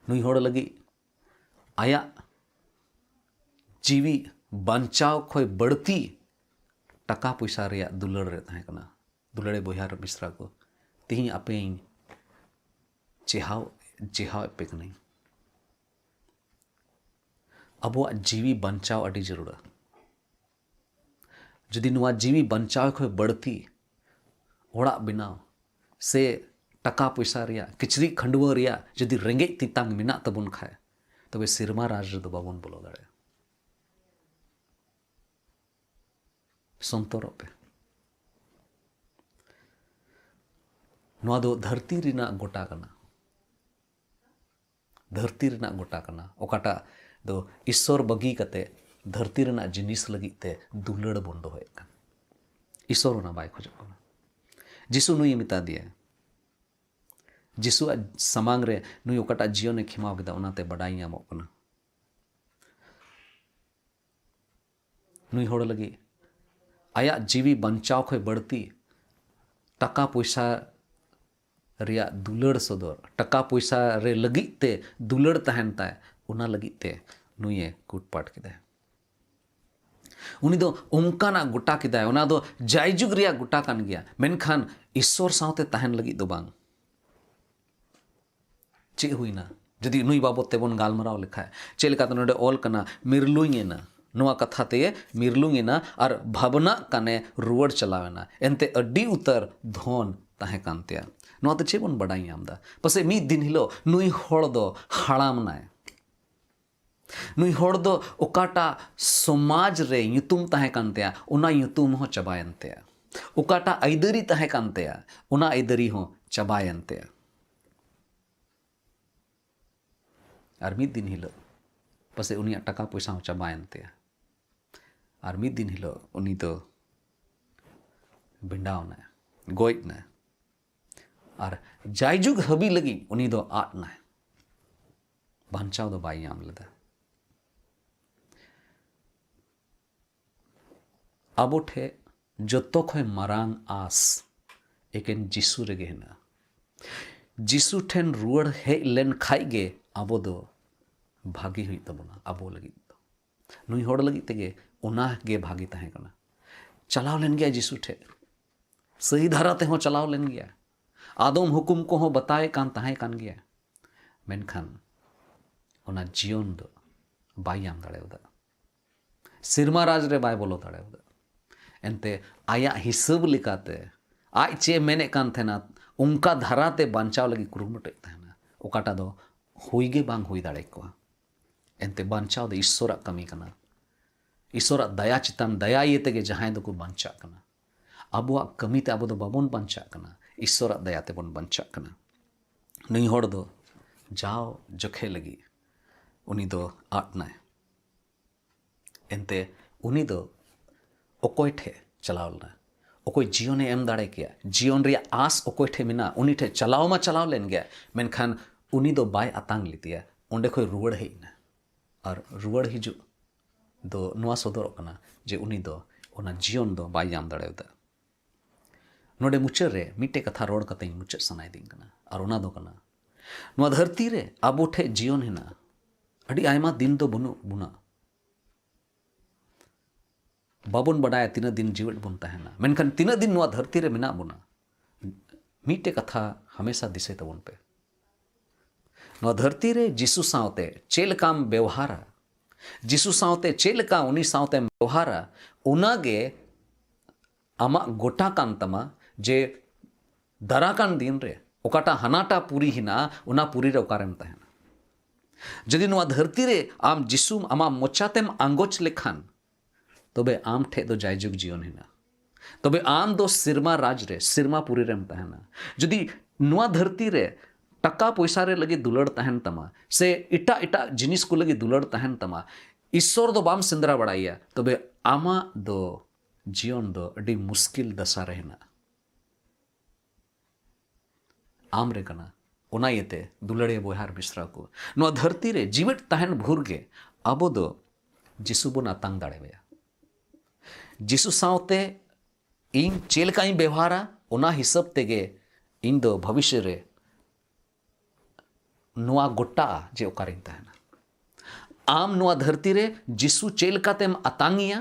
ᱱᱩᱭ ᱦᱚᱲ ᱞᱟᱹᱜᱤᱫ ᱟᱭᱟᱜ ᱡᱤᱣᱤ ᱵᱟᱧᱪᱟᱣ ᱠᱷᱚᱱ ᱵᱟᱹᱲᱛᱤ ᱴᱟᱠᱟ ᱯᱚᱭᱥᱟ ᱨᱮᱭᱟᱜ ᱫᱩᱞᱟᱹᱲ ᱨᱮ ᱛᱟᱦᱮᱸ ᱠᱟᱱᱟ᱾ ᱫᱩᱞᱟᱹᱲᱮ ᱵᱚᱭᱦᱟ ᱟᱨ ᱢᱤᱥᱨᱟ ᱠᱚ, ᱛᱮᱦᱮᱧ ᱟᱯᱮᱧ ᱪᱮᱦᱟᱣ ᱪᱮᱦᱟᱣ ᱮᱫ ᱯᱮ ᱠᱟᱹᱱᱟᱹᱧ᱾ ᱟᱵᱚᱣᱟᱜ ᱡᱤᱣᱤ ᱵᱟᱧᱪᱟᱣ ᱟᱹᱰᱤ ᱡᱟᱹᱨᱩᱲᱟ᱾ ᱡᱩᱫᱤ ᱱᱚᱣᱟ ᱡᱤᱣᱤ ᱵᱟᱧᱪᱟᱣ ᱠᱷᱚᱱ ᱵᱟᱹᱲᱛᱤ ᱚᱲᱟᱜ ᱵᱮᱱᱟᱣ ᱥᱮ ᱴᱟᱠᱟ ᱯᱚᱭᱥᱟ ᱨᱮᱭᱟᱜ, ᱠᱤᱪᱨᱤᱡ ᱠᱷᱟᱹᱰᱩᱣᱟᱹ ᱨᱮᱭᱟᱜ ᱡᱩᱫᱤ ᱨᱮᱸᱜᱮᱡ ᱛᱮᱛᱟᱝ ᱢᱮᱱᱟᱜ ᱛᱟᱵᱚᱱ ᱠᱷᱟᱡ, ᱛᱚᱵᱮ ᱥᱮᱨᱢᱟ ᱨᱟᱡᱽ ᱨᱮᱫᱚ ᱵᱟᱵᱚᱱ ᱵᱚᱞᱚ ᱫᱟᱲᱮᱭᱟᱜᱼᱟ᱾ ᱥᱚᱱᱛᱚᱨᱚᱜ ᱯᱮ᱾ ᱱᱚᱣᱟ ᱫᱚ ᱫᱷᱟᱹᱨᱛᱤ ᱨᱮᱱᱟᱜ ᱜᱚᱴᱟ ᱠᱟᱱᱟ᱾ ᱫᱷᱟᱹᱨᱛᱤ ᱨᱮᱱᱟᱜ ᱜᱚᱴᱟ ᱠᱟᱱᱟ, ᱚᱠᱟᱴᱟᱜ ᱫᱚ ᱤᱥᱥᱚᱨ ᱵᱟᱹᱜᱤ ᱠᱟᱛᱮ ᱫᱷᱟᱹᱨᱛᱤ ᱨᱮᱱᱟᱜ ᱡᱤᱱᱤᱥ ᱞᱟᱹᱜᱤᱫ ᱛᱮ ᱫᱩᱞᱟᱹᱲ ᱵᱚᱱ ᱫᱚᱦᱚᱭᱮᱫ ᱠᱟᱱ᱾ ᱤᱥᱥᱚᱨ ᱚᱱᱟ ᱵᱟᱭ ᱠᱷᱚᱡᱚᱜ ᱠᱟᱱᱟ᱾ ᱡᱤᱥᱩ ᱱᱩᱭᱮ ᱢᱮᱛᱟ ᱫᱮᱭᱟ, ᱡᱤᱥᱩᱣᱟᱜ ᱥᱟᱢᱟᱝ ᱨᱮ ᱱᱩᱭ ᱚᱠᱟᱴᱟᱜ ᱡᱤᱭᱚᱱᱮ ᱠᱷᱮᱢᱟᱣ ᱠᱮᱫᱟ, ᱚᱱᱟᱛᱮ ᱵᱟᱰᱟᱭ ᱧᱟᱢᱚᱜ ᱠᱟᱱᱟ᱾ ᱱᱩᱭ ᱦᱚᱲ ᱞᱟᱹᱜᱤᱫ ᱟᱭᱟᱜ ᱡᱤᱣᱤ ᱵᱟᱧᱪᱟᱣ ᱠᱷᱚᱱ ᱵᱟᱹᱲᱛᱤ ᱴᱟᱠᱟ ᱯᱚᱭᱥᱟ ᱨᱮᱭᱟᱜ ᱫᱩᱞᱟᱹᱲ ᱥᱚᱫᱚᱨ, ᱴᱟᱠᱟ ᱯᱚᱭᱥᱟ ᱨᱮ ᱞᱟᱹᱜᱤᱫ ᱛᱮ ᱫᱩᱞᱟᱹᱲ ᱛᱟᱦᱮᱱ ᱛᱟᱭ, ᱚᱱᱟ ᱞᱟᱹᱜᱤᱫ ᱛᱮ ᱱᱩᱭᱮ ᱠᱩᱴᱯᱟᱴ ᱠᱮᱫᱟᱭ᱾ ᱩᱱᱤ ᱫᱚ ᱚᱱᱠᱟᱱᱟᱜ ᱜᱚᱴᱟ ᱠᱮᱫᱟᱭ, ᱚᱱᱟ ᱫᱚ ᱡᱟᱭᱡᱩᱜᱽ ᱨᱮᱭᱟᱜ ᱜᱚᱴᱟ ᱠᱟᱱ ᱜᱮᱭᱟ, ᱢᱮᱱᱠᱷᱟᱱ ᱤᱥᱥᱚᱨ ᱥᱟᱶᱛᱮ ᱛᱟᱦᱮᱱ ᱞᱟᱹᱜᱤᱫ ᱫᱚ ᱵᱟᱝ᱾ ᱪᱮᱫ ᱦᱩᱭᱱᱟ? ᱡᱩᱫᱤ ᱱᱩᱭ ᱵᱟᱵᱚᱫ ᱛᱮᱵᱚᱱ ᱜᱟᱞᱢᱟᱨᱟᱣ ᱞᱮᱠᱷᱟᱡ, ᱪᱮᱫ ᱞᱮᱠᱟᱛᱮ ᱱᱚᱰᱮ ᱚᱞ ᱠᱟᱱᱟ, ᱢᱤᱨᱞᱩᱧ ᱮᱱᱟ᱾ ᱱᱚᱣᱟ ᱠᱟᱛᱷᱟ ᱛᱮ ᱢᱤᱨᱞᱩᱝ ᱮᱱᱟ ᱟᱨ ᱵᱷᱟᱵᱽᱱᱟᱜ ᱠᱟᱱᱮ ᱨᱩᱣᱟᱹᱲ ᱪᱟᱞᱟᱣ ᱮᱱᱟ᱾ ᱮᱱᱛᱮ ᱟᱹᱰᱤ ᱩᱛᱟᱹᱨ ᱫᱷᱚᱱ ᱛᱟᱦᱮᱸ ᱠᱟᱱ ᱛᱟᱭᱟ᱾ ᱱᱚᱣᱟ ᱛᱮ ᱪᱮᱫ ᱵᱚᱱ ᱵᱟᱰᱟᱭ ᱧᱟᱢ ᱮᱫᱟ? ᱯᱟᱥᱮᱡ ᱢᱤᱫ ᱫᱤᱱ ᱦᱤᱞᱳᱜ ᱱᱩᱭ ᱦᱚᱲ ᱫᱚ ᱦᱟᱲᱟᱢ ᱱᱟᱭ᱾ ᱱᱩᱭ ᱦᱚᱲ ᱫᱚ ᱚᱠᱟᱴᱟᱜ ᱥᱚᱢᱟᱡᱽ ᱨᱮ ᱧᱩᱛᱩᱢ ᱛᱟᱦᱮᱸ ᱠᱟᱱ ᱛᱟᱭᱟ, ᱚᱱᱟ ᱧᱩᱛᱩᱢ ᱦᱚᱸ ᱪᱟᱵᱟᱭᱮᱱ ᱛᱟᱭᱟ᱾ ᱚᱠᱟᱴᱟᱜ ᱟᱹᱭᱫᱟᱹᱨᱤ ᱛᱟᱦᱮᱸ ᱠᱟᱱ ᱛᱟᱭᱟ, ᱚᱱᱟ ᱟᱹᱭᱫᱟᱹᱨᱤ ᱦᱚᱸ ᱪᱟᱵᱟᱭᱮᱱ ᱛᱟᱭᱟ᱾ ᱟᱨ ᱢᱤᱫ ᱫᱤᱱ ᱦᱤᱞᱳᱜ ᱯᱟᱥᱮᱡ ᱩᱱᱤᱭᱟᱜ ᱴᱟᱠᱟ ᱯᱚᱭᱥᱟ ᱦᱚᱸ ᱪᱟᱵᱟᱭᱮᱱ ᱛᱟᱭᱟ᱾ ᱟᱨ ᱢᱤᱫ ᱫᱤᱱ ᱦᱤᱞᱳᱜ ᱩᱱᱤ ᱫᱚ ᱵᱷᱮᱸᱰᱟᱣ ᱮᱱᱟᱭ, ᱜᱚᱡ ᱮᱱᱟᱭ᱾ ᱟᱨ ᱡᱟᱭᱡᱩᱜᱽ ᱦᱟᱹᱵᱤᱡ ᱞᱟᱹᱜᱤᱫ ᱩᱱᱤ ᱫᱚ ᱟᱫ ᱮᱱᱟᱭ, ᱵᱟᱧᱪᱟᱣ ᱫᱚ ᱵᱟᱭ ᱧᱟᱢ ᱞᱮᱫᱟ᱾ ᱟᱵᱚ ᱴᱷᱮᱱ ᱡᱚᱛᱚ ᱠᱷᱚᱱ ᱢᱟᱨᱟᱝ ᱟᱸᱥ ᱮᱠᱮᱱ ᱡᱤᱥᱩ ᱨᱮᱜᱮ ᱦᱮᱱᱟᱜᱼᱟ᱾ ᱡᱤᱥᱩ ᱴᱷᱮᱱ ᱨᱩᱣᱟᱹᱲ ᱦᱮᱡ ᱞᱮᱱ ᱠᱷᱟᱡ ᱜᱮ ᱟᱵᱚ ᱫᱚ ᱵᱷᱟᱜᱮ ᱦᱩᱭᱩᱜ ᱛᱟᱵᱚᱱᱟ ᱟᱵᱚ ᱞᱟᱹᱜᱤᱫ ᱫᱚ᱾ ᱱᱩᱭ ᱦᱚᱲ ᱞᱟᱹᱜᱤᱫ ᱛᱮᱜᱮ ᱚᱱᱟ ᱜᱮ ᱵᱷᱟᱜᱮ ᱛᱟᱦᱮᱸ ᱠᱟᱱᱟ᱾ ᱪᱟᱞᱟᱣ ᱞᱮᱱ ᱜᱮᱭᱟ ᱡᱤᱥᱩ ᱴᱷᱮᱡ, ᱥᱟᱹᱦᱤ ᱫᱷᱟᱨᱟ ᱛᱮᱦᱚᱸ ᱪᱟᱞᱟᱣ ᱞᱮᱱ ᱜᱮᱭᱟ, ᱟᱫᱚᱢ ᱦᱩᱠᱩᱢ ᱠᱚᱦᱚᱸ ᱵᱟᱛᱟᱣᱮ ᱠᱟᱱ ᱛᱟᱦᱮᱸ ᱠᱟᱱ ᱜᱮᱭᱟ, ᱢᱮᱱᱠᱷᱟᱱ ᱚᱱᱟ ᱡᱤᱭᱚᱱ ᱫᱚ ᱵᱟᱭ ᱧᱟᱢ ᱫᱟᱲᱮᱭᱟᱫᱟ᱾ ᱥᱮᱨᱢᱟ ᱨᱟᱡᱽ ᱨᱮ ᱵᱟᱭ ᱵᱚᱞᱚ ᱫᱟᱲᱮᱭᱟᱫᱟ᱾ ᱮᱱᱛᱮ ᱟᱭᱟᱜ ᱦᱤᱥᱟᱹᱵ ᱞᱮᱠᱟᱛᱮ ᱟᱡ ᱪᱮᱫ ᱮ ᱢᱮᱱᱮᱫ ᱠᱟᱱ ᱛᱟᱦᱮᱱᱟ, ᱚᱱᱠᱟ ᱫᱷᱟᱨᱟᱛᱮ ᱵᱟᱧᱪᱟᱣ ᱞᱟᱹᱜᱤᱫ ᱠᱩᱨᱩᱢᱩᱴᱩᱭᱮᱫ ᱛᱟᱦᱮᱱᱟ, ᱚᱠᱟᱴᱟᱜ ᱫᱚ ᱦᱩᱭ ᱜᱮ ᱵᱟᱝ ᱦᱩᱭ ᱫᱟᱲᱮ ᱠᱚᱜᱼᱟ᱾ ᱮᱱᱛᱮ ᱵᱟᱧᱪᱟᱣ ᱫᱚ ᱤᱥᱥᱚᱨᱟᱜ ᱠᱟᱹᱢᱤ ᱠᱟᱱᱟ᱾ ᱤᱥᱥᱚᱨᱟᱜ ᱫᱟᱭᱟ ᱪᱮᱛᱟᱱ ᱫᱟᱭᱟ ᱤᱭᱟᱹ ᱛᱮᱜᱮ ᱡᱟᱦᱟᱸᱭ ᱫᱚᱠᱚ ᱵᱟᱧᱪᱟᱜ ᱠᱟᱱᱟ᱾ ᱟᱵᱚᱣᱟᱜ ᱠᱟᱹᱢᱤᱛᱮ ᱟᱵᱚ ᱫᱚ ᱵᱟᱵᱚᱱ ᱵᱟᱧᱪᱟᱜ ᱠᱟᱱᱟ, ᱤᱥᱥᱚᱨᱟᱜ ᱫᱟᱭᱟ ᱛᱮᱵᱚᱱ ᱵᱟᱧᱪᱟᱜ ᱠᱟᱱᱟ᱾ ᱱᱩᱭ ᱦᱚᱲ ᱫᱚ ᱡᱟᱣ ᱡᱚᱠᱷᱮ ᱞᱟᱹᱜᱤᱫ ᱩᱱᱤ ᱫᱚ ᱟᱫ ᱱᱟᱭ᱾ ᱮᱱᱛᱮ ᱩᱱᱤ ᱫᱚ ᱚᱠᱚᱭ ᱴᱷᱮᱡ ᱪᱟᱞᱟᱣ ᱞᱮᱱᱟ? ᱚᱠᱚᱭ ᱡᱤᱭᱚᱱᱮ ᱮᱢ ᱫᱟᱲᱮ ᱠᱮᱭᱟ, ᱡᱤᱭᱚᱱ ᱨᱮᱭᱟᱜ ᱟᱸᱥ ᱚᱠᱚᱭ ᱴᱷᱮᱡ ᱢᱮᱱᱟᱜᱼᱟ, ᱩᱱᱤ ᱴᱷᱮᱡ ᱪᱟᱞᱟᱣ ᱢᱟ ᱪᱟᱞᱟᱣ ᱞᱮᱱ ᱜᱮᱭᱟ, ᱢᱮᱱᱠᱷᱟᱱ ᱩᱱᱤ ᱫᱚ ᱵᱟᱭ ᱟᱛᱟᱝ ᱞᱮᱫᱮᱭᱟ᱾ ᱚᱸᱰᱮ ᱠᱷᱚᱡ ᱨᱩᱣᱟᱹᱲ ᱦᱮᱡ ᱮᱱᱟ᱾ ᱟᱨ ᱨᱩᱣᱟᱹᱲ ᱦᱤᱡᱩᱜ ᱫᱚ ᱱᱚᱣᱟ ᱥᱚᱫᱚᱨᱚᱜ ᱠᱟᱱᱟ ᱡᱮ ᱩᱱᱤ ᱫᱚ ᱚᱱᱟ ᱡᱤᱭᱚᱱ ᱫᱚ ᱵᱟᱭ ᱧᱟᱢ ᱫᱟᱲᱮᱭᱟᱫᱟ᱾ ᱱᱚᱰᱮ ᱢᱩᱪᱟᱹᱫ ᱨᱮ ᱢᱤᱫᱴᱮᱡ ᱠᱟᱛᱷᱟ ᱨᱚᱲ ᱠᱟᱛᱮᱧ ᱢᱩᱪᱟᱹᱫ ᱥᱟᱱᱟᱭᱮᱫᱤᱧ ᱠᱟᱱᱟ, ᱟᱨ ᱚᱱᱟ ᱫᱚ ᱠᱟᱱᱟ, ᱱᱚᱣᱟ ᱫᱷᱟᱹᱨᱛᱤ ᱨᱮ ᱟᱵᱚ ᱴᱷᱮᱡ ᱡᱤᱭᱚᱱ ᱦᱮᱱᱟᱜᱼᱟ᱾ ᱟᱹᱰᱤ ᱟᱭᱢᱟ ᱫᱤᱱ ᱫᱚ ᱵᱟᱹᱱᱩᱜ ᱵᱚᱱᱟ᱾ ᱵᱟᱵᱚᱱ ᱵᱟᱰᱟᱭᱟ ᱛᱤᱱᱟᱹᱜ ᱫᱤᱱ ᱡᱤᱣᱮᱫ ᱵᱚᱱ ᱛᱟᱦᱮᱱᱟ, ᱢᱮᱱᱠᱷᱟᱱ ᱛᱤᱱᱟᱹᱜ ᱫᱤᱱ ᱱᱚᱣᱟ ᱫᱷᱟᱹᱨᱛᱤ ᱨᱮ ᱢᱮᱱᱟᱜ ᱵᱚᱱᱟ, ᱢᱤᱫᱴᱮᱡ ᱠᱟᱛᱷᱟ ᱦᱟᱢᱮᱥᱟ ᱫᱤᱥᱟᱹᱭ ᱛᱟᱵᱚᱱ ᱯᱮ᱾ ᱱᱚᱣᱟ ᱫᱷᱟᱹᱨᱛᱤ ᱨᱮ ᱡᱤᱥᱩ ᱥᱟᱶᱛᱮ ᱪᱮᱫ ᱞᱮᱠᱟᱢ ᱵᱮᱣᱦᱟᱨᱟ, ᱡᱤᱥᱩ ᱥᱟᱶᱛᱮ ᱪᱮᱫ ᱞᱮᱠᱟ ᱩᱱᱤ ᱥᱟᱶᱛᱮᱢ ᱵᱮᱣᱦᱟᱨᱟ, ᱚᱱᱟᱜᱮ ᱟᱢᱟᱜ ᱜᱚᱴᱟ ᱠᱟᱱ ᱛᱟᱢᱟ ᱡᱮ ᱫᱟᱨᱟ ᱠᱟᱱ ᱫᱤᱱ ᱨᱮ ᱚᱠᱟᱴᱟᱜ ᱦᱟᱱᱟᱴᱟ ᱯᱩᱨᱤ ᱦᱮᱱᱟᱜᱼᱟ, ᱚᱱᱟ ᱯᱩᱨᱤ ᱨᱮ ᱚᱠᱟᱨᱮᱢ ᱛᱟᱦᱮᱱᱟ᱾ ᱡᱩᱫᱤ ᱱᱚᱣᱟ ᱫᱷᱟᱹᱨᱛᱤ ᱨᱮ ᱟᱢ ᱡᱤᱥᱩ ᱟᱢᱟᱜ ᱢᱚᱪᱟᱛᱮᱢ ᱟᱸᱜᱚᱪ ᱞᱮᱠᱷᱟᱱ, ᱛᱚᱵᱮ ᱟᱢ ᱴᱷᱮᱡ ᱫᱚ ᱡᱟᱭᱡᱩᱜᱽ ᱡᱤᱭᱚᱱ ᱦᱮᱱᱟᱜᱼᱟ᱾ ᱛᱚᱵᱮ ᱟᱢ ᱫᱚ ᱥᱮᱨᱢᱟ ᱨᱟᱡᱽ ᱨᱮ, ᱥᱮᱨᱢᱟ ᱯᱩᱨᱤ ᱨᱮᱢ ᱛᱟᱦᱮᱱᱟ᱾ ᱡᱩᱫᱤ ᱱᱚᱣᱟ ᱫᱷᱟᱹᱨᱛᱤ ᱨᱮ ᱴᱟᱠᱟ ᱯᱚᱭᱥᱟ ᱨᱮ ᱞᱟᱹᱜᱤᱫ ᱫᱩᱞᱟᱹᱲ ᱛᱟᱦᱮᱱ ᱛᱟᱢᱟ, ᱥᱮ ᱮᱴᱟᱜ ᱮᱴᱟᱜ ᱡᱤᱱᱤᱥ ᱠᱚ ᱞᱟᱹᱜᱤᱫ ᱫᱩᱞᱟᱹᱲ ᱛᱟᱦᱮᱱ ᱛᱟᱢᱟ, ᱤᱥᱥᱚᱨ ᱫᱚ ᱵᱟᱢ ᱥᱮᱸᱫᱽᱨᱟ ᱵᱟᱲᱟᱭᱮᱭᱟ, ᱛᱚᱵᱮ ᱟᱢᱟᱜ ᱫᱚ ᱡᱤᱭᱚᱱ ᱫᱚ ᱟᱹᱰᱤ ᱢᱩᱥᱠᱤᱞ ᱫᱟᱥᱟ ᱨᱮ ᱦᱮᱱᱟᱜᱼᱟ᱾ ᱟᱢ ᱨᱮ ᱠᱟᱱᱟ᱾ ᱚᱱᱟ ᱤᱭᱟᱹᱛᱮ ᱫᱩᱞᱟᱹᱲᱤᱭᱟᱹ ᱵᱚᱭᱦᱟ ᱟᱨ ᱢᱤᱥᱨᱟ ᱠᱚ, ᱱᱚᱣᱟ ᱫᱷᱟᱹᱨᱛᱤ ᱨᱮ ᱡᱤᱣᱮᱫ ᱛᱟᱦᱮᱱ ᱵᱷᱳᱨ ᱜᱮ ᱟᱵᱚ ᱫᱚ ᱡᱤᱥᱩ ᱵᱚᱱ ᱟᱛᱟᱝ ᱫᱟᱲᱮᱣᱟᱭᱟ᱾ ᱡᱤᱥᱩ ᱥᱟᱶᱛᱮ ᱤᱧ ᱪᱮᱫ ᱞᱮᱠᱟᱧ ᱵᱮᱣᱦᱟᱨᱟ, ᱚᱱᱟ ᱦᱤᱥᱟᱹᱵ ᱛᱮᱜᱮ ᱤᱧ ᱫᱚ ᱵᱷᱚᱵᱤᱥᱥᱚ ᱨᱮ ᱱᱚᱣᱟ ᱜᱚᱴᱟᱜᱼᱟ ᱡᱮ ᱚᱠᱟᱨᱮᱧ ᱛᱟᱦᱮᱱᱟ᱾ ᱟᱢ ᱱᱚᱣᱟ ᱫᱷᱟᱹᱨᱛᱤ ᱨᱮ ᱡᱤᱥᱩ ᱪᱮᱫ ᱞᱮᱠᱟᱛᱮᱢ ᱟᱛᱟᱝᱮᱭᱟ,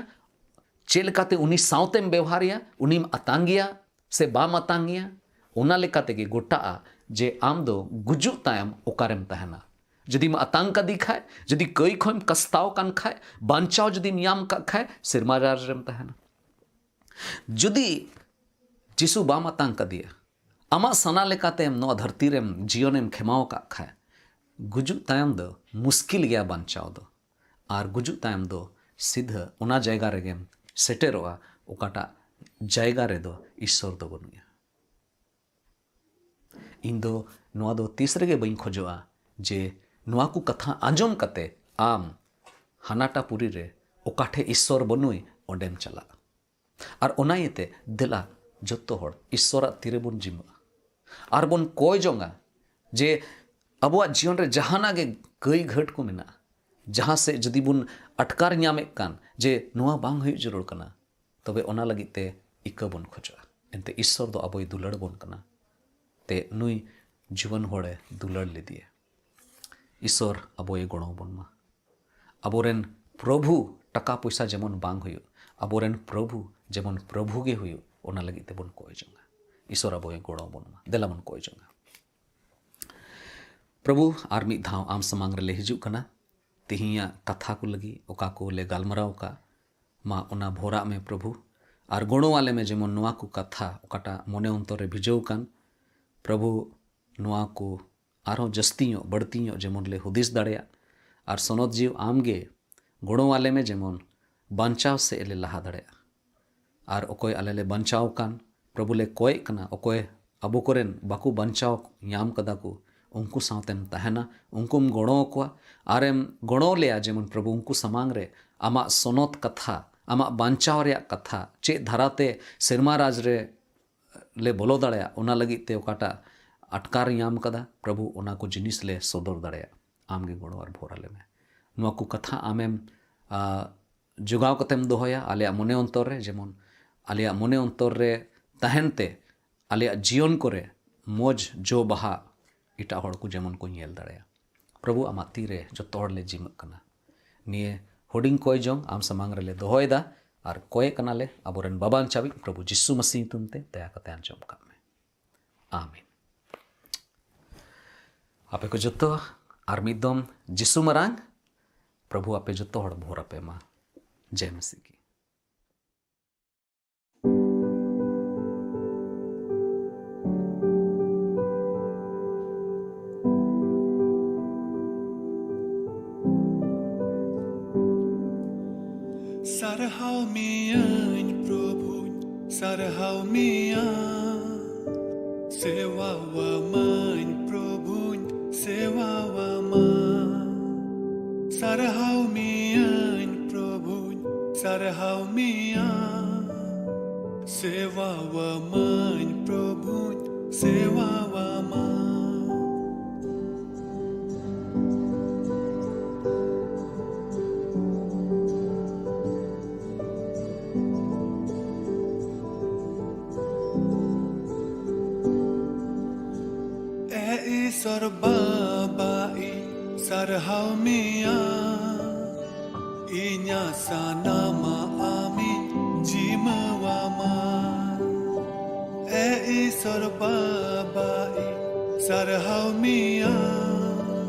ᱪᱮᱫ ᱞᱮᱠᱟᱛᱮ ᱩᱱᱤ ᱥᱟᱶᱛᱮᱢ ᱵᱮᱣᱦᱟᱨᱮᱭᱟ, ᱩᱱᱤᱢ ᱟᱛᱟᱝᱮᱭᱟ ᱥᱮ ᱵᱟᱢ ᱟᱛᱟᱝᱮᱭᱟ, ᱚᱱᱟ ᱞᱮᱠᱟ ᱛᱮᱜᱮ ᱜᱚᱴᱟᱜᱼᱟ ᱡᱮ ᱟᱢ ᱫᱚ ᱜᱩᱡᱩᱜ ᱛᱟᱭᱚᱢ ᱚᱠᱟᱨᱮᱢ ᱛᱟᱦᱮᱱᱟ᱾ ᱡᱩᱫᱤᱢ ᱟᱛᱟᱝ ᱠᱟᱫᱮ ᱠᱷᱟᱡ, ᱡᱩᱫᱤ ᱠᱟᱹᱭ ᱠᱷᱚᱱᱮᱢ ᱠᱟᱥᱛᱟᱣ ᱠᱟᱱ ᱠᱷᱟᱡ, ᱵᱟᱧᱪᱟᱣ ᱡᱩᱫᱤᱢ ᱧᱟᱢ ᱠᱟᱜ ᱠᱷᱟᱡ, ᱥᱮᱨᱢᱟ ᱨᱟᱡᱽ ᱨᱮᱢ ᱛᱟᱦᱮᱱᱟ᱾ ᱡᱩᱫᱤ ᱡᱤᱥᱩ ᱵᱟᱢ ᱟᱛᱟᱝ ᱠᱟᱫᱮᱭᱟ, ᱟᱢᱟᱜ ᱥᱟᱱᱟ ᱞᱮᱠᱟᱛᱮ ᱱᱚᱣᱟ ᱫᱷᱟᱹᱨᱛᱤ ᱨᱮᱢ ᱡᱤᱭᱚᱱᱮᱢ ᱠᱷᱮᱢᱟᱣ ᱟᱠᱟᱫ ᱠᱷᱟᱡ, ᱜᱩᱡᱩᱜ ᱛᱟᱭᱚᱢ ᱫᱚ ᱢᱩᱥᱠᱤᱞ ᱜᱮᱭᱟ ᱵᱟᱧᱪᱟᱣ ᱫᱚ᱾ ᱟᱨ ᱜᱩᱡᱩᱜ ᱛᱟᱭᱚᱢ ᱫᱚ ᱥᱤᱫᱷᱟᱹ ᱚᱱᱟ ᱡᱟᱭᱜᱟ ᱨᱮᱜᱮᱢ ᱥᱮᱴᱮᱨᱚᱜᱼᱟ, ᱚᱠᱟᱴᱟᱜ ᱡᱟᱭᱜᱟ ᱨᱮᱫᱚ ᱤᱥᱥᱚᱨ ᱫᱚ ᱵᱟᱹᱱᱩᱭᱟ᱾ ᱤᱧ ᱫᱚ ᱱᱚᱣᱟ ᱫᱚ ᱛᱤᱥ ᱨᱮᱜᱮ ᱵᱟᱹᱧ ᱠᱷᱚᱡᱚᱜᱼᱟ ᱡᱮ ᱱᱚᱣᱟ ᱠᱚ ᱠᱟᱛᱷᱟ ᱟᱸᱡᱚᱢ ᱠᱟᱛᱮ ᱟᱢ ᱦᱟᱱᱟᱴᱟ ᱯᱩᱨᱤ ᱨᱮ ᱚᱠᱟ ᱴᱷᱮᱡ ᱤᱥᱥᱚᱨ ᱵᱟᱹᱱᱩᱭ ᱚᱸᱰᱮᱢ ᱪᱟᱞᱟᱜᱼᱟ᱾ ᱟᱨ ᱚᱱᱟ ᱤᱭᱟᱹᱛᱮ ᱫᱮᱞᱟ ᱡᱚᱛᱚ ᱦᱚᱲ ᱤᱥᱥᱚᱨᱟᱜ ᱛᱤᱨᱮᱵᱚᱱ ᱡᱤᱢᱟᱹᱜᱼᱟ ᱟᱨ ᱵᱚᱱ ᱠᱚᱭ ᱡᱚᱝᱟ ᱡᱮ ᱟᱵᱚᱣᱟᱜ ᱡᱤᱭᱚᱱ ᱨᱮ ᱡᱟᱦᱟᱱᱟᱜ ᱜᱮ ᱠᱟᱹᱭ ᱜᱷᱟᱹᱴ ᱠᱚ ᱢᱮᱱᱟᱜᱼᱟ, ᱡᱟᱦᱟᱸ ᱥᱮᱫ ᱡᱩᱫᱤ ᱵᱚᱱ ᱟᱴᱠᱟᱨ ᱧᱟᱢᱮᱫ ᱠᱟᱱ ᱡᱮ ᱱᱚᱣᱟ ᱵᱟᱝ ᱦᱩᱭᱩᱜ ᱡᱟᱹᱨᱩᱲ ᱠᱟᱱᱟ, ᱛᱚᱵᱮ ᱚᱱᱟ ᱞᱟᱹᱜᱤᱫ ᱛᱮ ᱤᱠᱟᱹ ᱵᱚᱱ ᱠᱷᱚᱡᱚᱜᱼᱟ᱾ ᱮᱱᱛᱮ ᱤᱥᱥᱚᱨ ᱫᱚ ᱟᱵᱚᱭ ᱫᱩᱞᱟᱹᱲ ᱵᱚᱱ ᱠᱟᱱᱟ, ᱛᱮ ᱱᱩᱭ ᱡᱩᱣᱟᱹᱱ ᱦᱚᱲᱮ ᱫᱩᱞᱟᱹᱲ ᱞᱮᱫᱮᱭᱟ᱾ ᱤᱥᱥᱚᱨ ᱟᱵᱚᱭ ᱜᱚᱲᱚ ᱵᱚᱱ ᱢᱟ᱾ ᱟᱵᱚᱨᱮᱱ ᱯᱨᱚᱵᱷᱩ ᱴᱟᱠᱟ ᱯᱚᱭᱥᱟ ᱡᱮᱢᱚᱱ ᱵᱟᱝ ᱦᱩᱭᱩᱜ, ᱟᱵᱚᱨᱮᱱ ᱯᱨᱚᱵᱷᱩ ᱡᱮᱢᱚᱱ ᱯᱨᱚᱵᱷᱩ ᱜᱮ ᱦᱩᱭᱩᱜ, ᱚᱱᱟ ᱞᱟᱹᱜᱤᱫ ᱛᱮᱵᱚᱱ ᱠᱚᱭ ᱡᱚᱝᱟ᱾ ᱤᱥᱥᱚᱨ ᱟᱵᱚᱭ ᱜᱚᱲᱚ ᱵᱚᱱ ᱢᱟ᱾ ᱫᱮᱞᱟ ᱵᱚᱱ ᱠᱚᱭ ᱡᱚᱝᱟ᱾ ᱯᱨᱚᱵᱷᱩ, ᱟᱨ ᱢᱤᱫ ᱫᱷᱟᱣ ᱟᱢ ᱥᱟᱢᱟᱝ ᱨᱮᱞᱮ ᱦᱤᱡᱩᱜ ᱠᱟᱱᱟ᱾ ᱛᱮᱦᱮᱧᱟᱜ ᱠᱟᱛᱷᱟ ᱠᱚ ᱞᱟᱹᱜᱤᱫ ᱚᱠᱟ ᱠᱚ ᱞᱮ ᱜᱟᱞᱢᱟᱨᱟᱣ ᱟᱠᱟᱫ, ᱢᱟ ᱚᱱᱟ ᱵᱷᱚᱨᱟᱜ ᱢᱮ ᱯᱨᱚᱵᱷᱩ, ᱟᱨ ᱜᱚᱲᱚ ᱟᱞᱮ ᱢᱮ ᱡᱮᱢᱚᱱ ᱱᱚᱣᱟ ᱠᱚ ᱠᱟᱛᱷᱟ ᱚᱠᱟᱴᱟᱜ ᱢᱚᱱᱮ ᱚᱱᱛᱚᱨ ᱨᱮ ᱵᱷᱤᱡᱟᱹᱣ ᱟᱠᱟᱱ, ᱯᱨᱚᱵᱷᱩ, ᱱᱚᱣᱟ ᱠᱚ ᱟᱨᱦᱚᱸ ᱡᱟᱹᱥᱛᱤ ᱧᱚᱜ, ᱵᱟᱹᱲᱛᱤ ᱧᱚᱜ ᱡᱮᱢᱚᱱ ᱞᱮ ᱦᱩᱫᱤᱥ ᱫᱟᱲᱮᱭᱟᱜ, ᱟᱨ ᱥᱚᱱᱚᱛ ᱡᱤᱣᱤ ᱟᱢ ᱜᱮ ᱜᱚᱲᱚ ᱟᱞᱮ ᱢᱮ ᱡᱮᱢᱚᱱ ᱵᱟᱧᱪᱟᱣ ᱥᱮᱫ ᱞᱮ ᱞᱟᱦᱟ ᱫᱟᱲᱮᱭᱟᱜᱼᱟ᱾ ᱟᱨ ᱚᱠᱚᱭ ᱟᱞᱮ ᱞᱮ ᱵᱟᱧᱪᱟᱣ ᱠᱟᱱ, ᱯᱨᱚᱵᱷᱩ ᱞᱮ ᱠᱚᱭᱮᱜ ᱠᱟᱱᱟ, ᱚᱠᱚᱭ ᱟᱵᱚ ᱠᱚᱨᱮᱱ ᱵᱟᱠᱚ ᱵᱟᱧᱪᱟᱣ ᱧᱟᱢ ᱠᱟᱫᱟ ᱠᱚ, ᱩᱱᱠᱩ ᱥᱟᱶᱛᱮᱢ ᱛᱟᱦᱮᱱᱟ, ᱩᱱᱠᱩᱢ ᱜᱚᱲᱚ ᱟᱠᱚᱣᱟ, ᱟᱨᱮᱢ ᱜᱚᱲᱚ ᱞᱮᱭᱟ ᱡᱮᱢᱚᱱ ᱯᱨᱚᱵᱷᱩ ᱩᱱᱠᱩ ᱥᱟᱢᱟᱝ ᱨᱮ ᱟᱢᱟᱜ ᱥᱚᱱᱚᱛ ᱠᱟᱛᱷᱟ, ᱟᱢᱟᱜ ᱵᱟᱧᱪᱟᱣ ᱨᱮᱭᱟᱜ ᱠᱟᱛᱷᱟ, ᱪᱮᱫ ᱫᱷᱟᱨᱟᱛᱮ ᱥᱮᱨᱢᱟ ᱨᱟᱡᱽ ᱨᱮ ᱞᱮ ᱵᱚᱞᱚ ᱫᱟᱲᱮᱭᱟᱜ, ᱚᱱᱟ ᱞᱟᱹᱜᱤᱫ ᱛᱮ ᱚᱠᱟᱴᱟᱜ ᱟᱴᱠᱟᱨ ᱧᱟᱢ ᱠᱟᱫᱟ, ᱯᱨᱚᱵᱷᱩ ᱚᱱᱟ ᱠᱚ ᱡᱤᱱᱤᱥ ᱞᱮ ᱥᱚᱫᱚᱨ ᱫᱟᱲᱮᱭᱟᱜ᱾ ᱟᱢ ᱜᱮ ᱜᱚᱲᱚ ᱟᱨ ᱵᱷᱚᱨ ᱟᱞᱮ ᱢᱮ᱾ ᱱᱚᱣᱟ ᱠᱚ ᱠᱟᱛᱷᱟ ᱟᱢᱮᱢ, ᱟ, ᱡᱚᱜᱟᱣ ᱠᱟᱛᱮᱢ ᱫᱚᱦᱚᱭᱟ ᱟᱞᱮᱭᱟᱜ ᱢᱚᱱᱮ ᱚᱱᱛᱚᱨ ᱨᱮ, ᱡᱮᱢᱚᱱ ᱟᱞᱮᱭᱟᱜ ᱢᱚᱱᱮ ᱚᱱᱛᱚᱨ ᱨᱮ ᱛᱟᱦᱮᱱ ᱛᱮ ᱟᱞᱮᱭᱟᱜ ᱡᱤᱭᱚᱱ ᱠᱚᱨᱮ ᱢᱚᱡᱽ ᱡᱚ ᱵᱟᱦᱟ ᱮᱴᱟᱜ ᱦᱚᱲ ᱠᱚ ᱡᱮᱢᱚᱱ ᱠᱚ ᱧᱮᱞ ᱫᱟᱲᱮᱭᱟᱜ᱾ ᱯᱨᱚᱵᱷᱩ, ᱟᱢᱟᱜ ᱛᱤᱨᱮ ᱡᱚᱛᱚ ᱦᱚᱲ ᱞᱮ ᱡᱤᱢᱟᱹᱜ ᱠᱟᱱᱟ᱾ ᱱᱤᱭᱟᱹ ᱦᱩᱰᱤᱧ ᱠᱚᱭ ᱡᱚᱝ ᱟᱢ ᱥᱟᱢᱟᱝ ᱨᱮᱞᱮ ᱫᱚᱦᱚᱭᱮᱫᱟ ᱟᱨ ᱠᱚᱭᱮ ᱠᱟᱱᱟᱞᱮ ᱟᱵᱚᱨᱮᱱ ᱵᱟᱵᱟᱱ ᱪᱟᱵᱤᱡ ᱯᱨᱚᱵᱷᱩ ᱡᱤᱥᱩ ᱢᱟᱥᱤ ᱧᱩᱛᱩᱢ ᱛᱮ, ᱫᱟᱭᱟ ᱠᱟᱛᱮ ᱟᱸᱡᱚᱢ ᱠᱟᱜ ᱢᱮ᱾ ᱟᱢᱮᱱ᱾ ᱟᱯᱮ ᱠᱚ ᱡᱚᱛᱚ ᱟᱨ ᱢᱤᱫ ᱫᱚᱢ ᱡᱤᱥᱩ ᱢᱟᱨᱟᱝ ᱯᱨᱚᱵᱷᱩ ᱟᱯᱮ ᱡᱚᱛᱚ ᱦᱚᱲ ᱵᱷᱳᱨ ᱟᱯᱮ ᱢᱟ᱾ ᱡᱮ ᱢᱟᱥᱤ ᱠᱤ᱾ ᱥᱟᱨᱦᱟᱣ ᱢᱤᱭᱟᱹᱧ ᱯᱨᱚᱵᱷᱩᱧ, ᱥᱟᱨᱦᱟᱣ ᱢᱤᱭᱟ᱾ ᱥᱮᱣᱟ ᱣᱟᱢᱟᱹᱧ ᱯᱨᱚᱵᱷᱩᱧ, ᱥᱮᱣᱟ ᱣᱟᱢᱟ᱾ ᱥᱟᱨᱦᱟᱣ ᱢᱤᱭᱟᱹᱧ ᱯᱨᱚᱵᱷᱩᱧ, ᱥᱟᱨᱦᱟᱣ ᱢᱤᱭᱟ᱾ ᱥᱮᱣᱟ ᱣᱟᱢᱟᱹᱧ ᱯᱨᱚᱵᱷᱩᱧ, ᱥᱮᱣᱟ ᱣᱟᱢᱟ᱾ ᱮ ᱤᱥᱚᱨ ᱵᱟᱵᱟ ᱤᱧ ᱥᱟᱨᱦᱟᱣ ᱢᱮᱭᱟ, ᱤᱧᱟᱹᱜ ᱥᱟᱱᱟᱢᱟᱜ ᱟᱢᱤᱧ ᱡᱤᱢᱟᱹᱣᱟᱢᱟ᱾ ᱮ ᱤᱥᱚᱨ ᱵᱟᱵᱟ ᱤᱧ ᱥᱟᱨᱦᱟᱣ ᱢᱮᱭᱟ,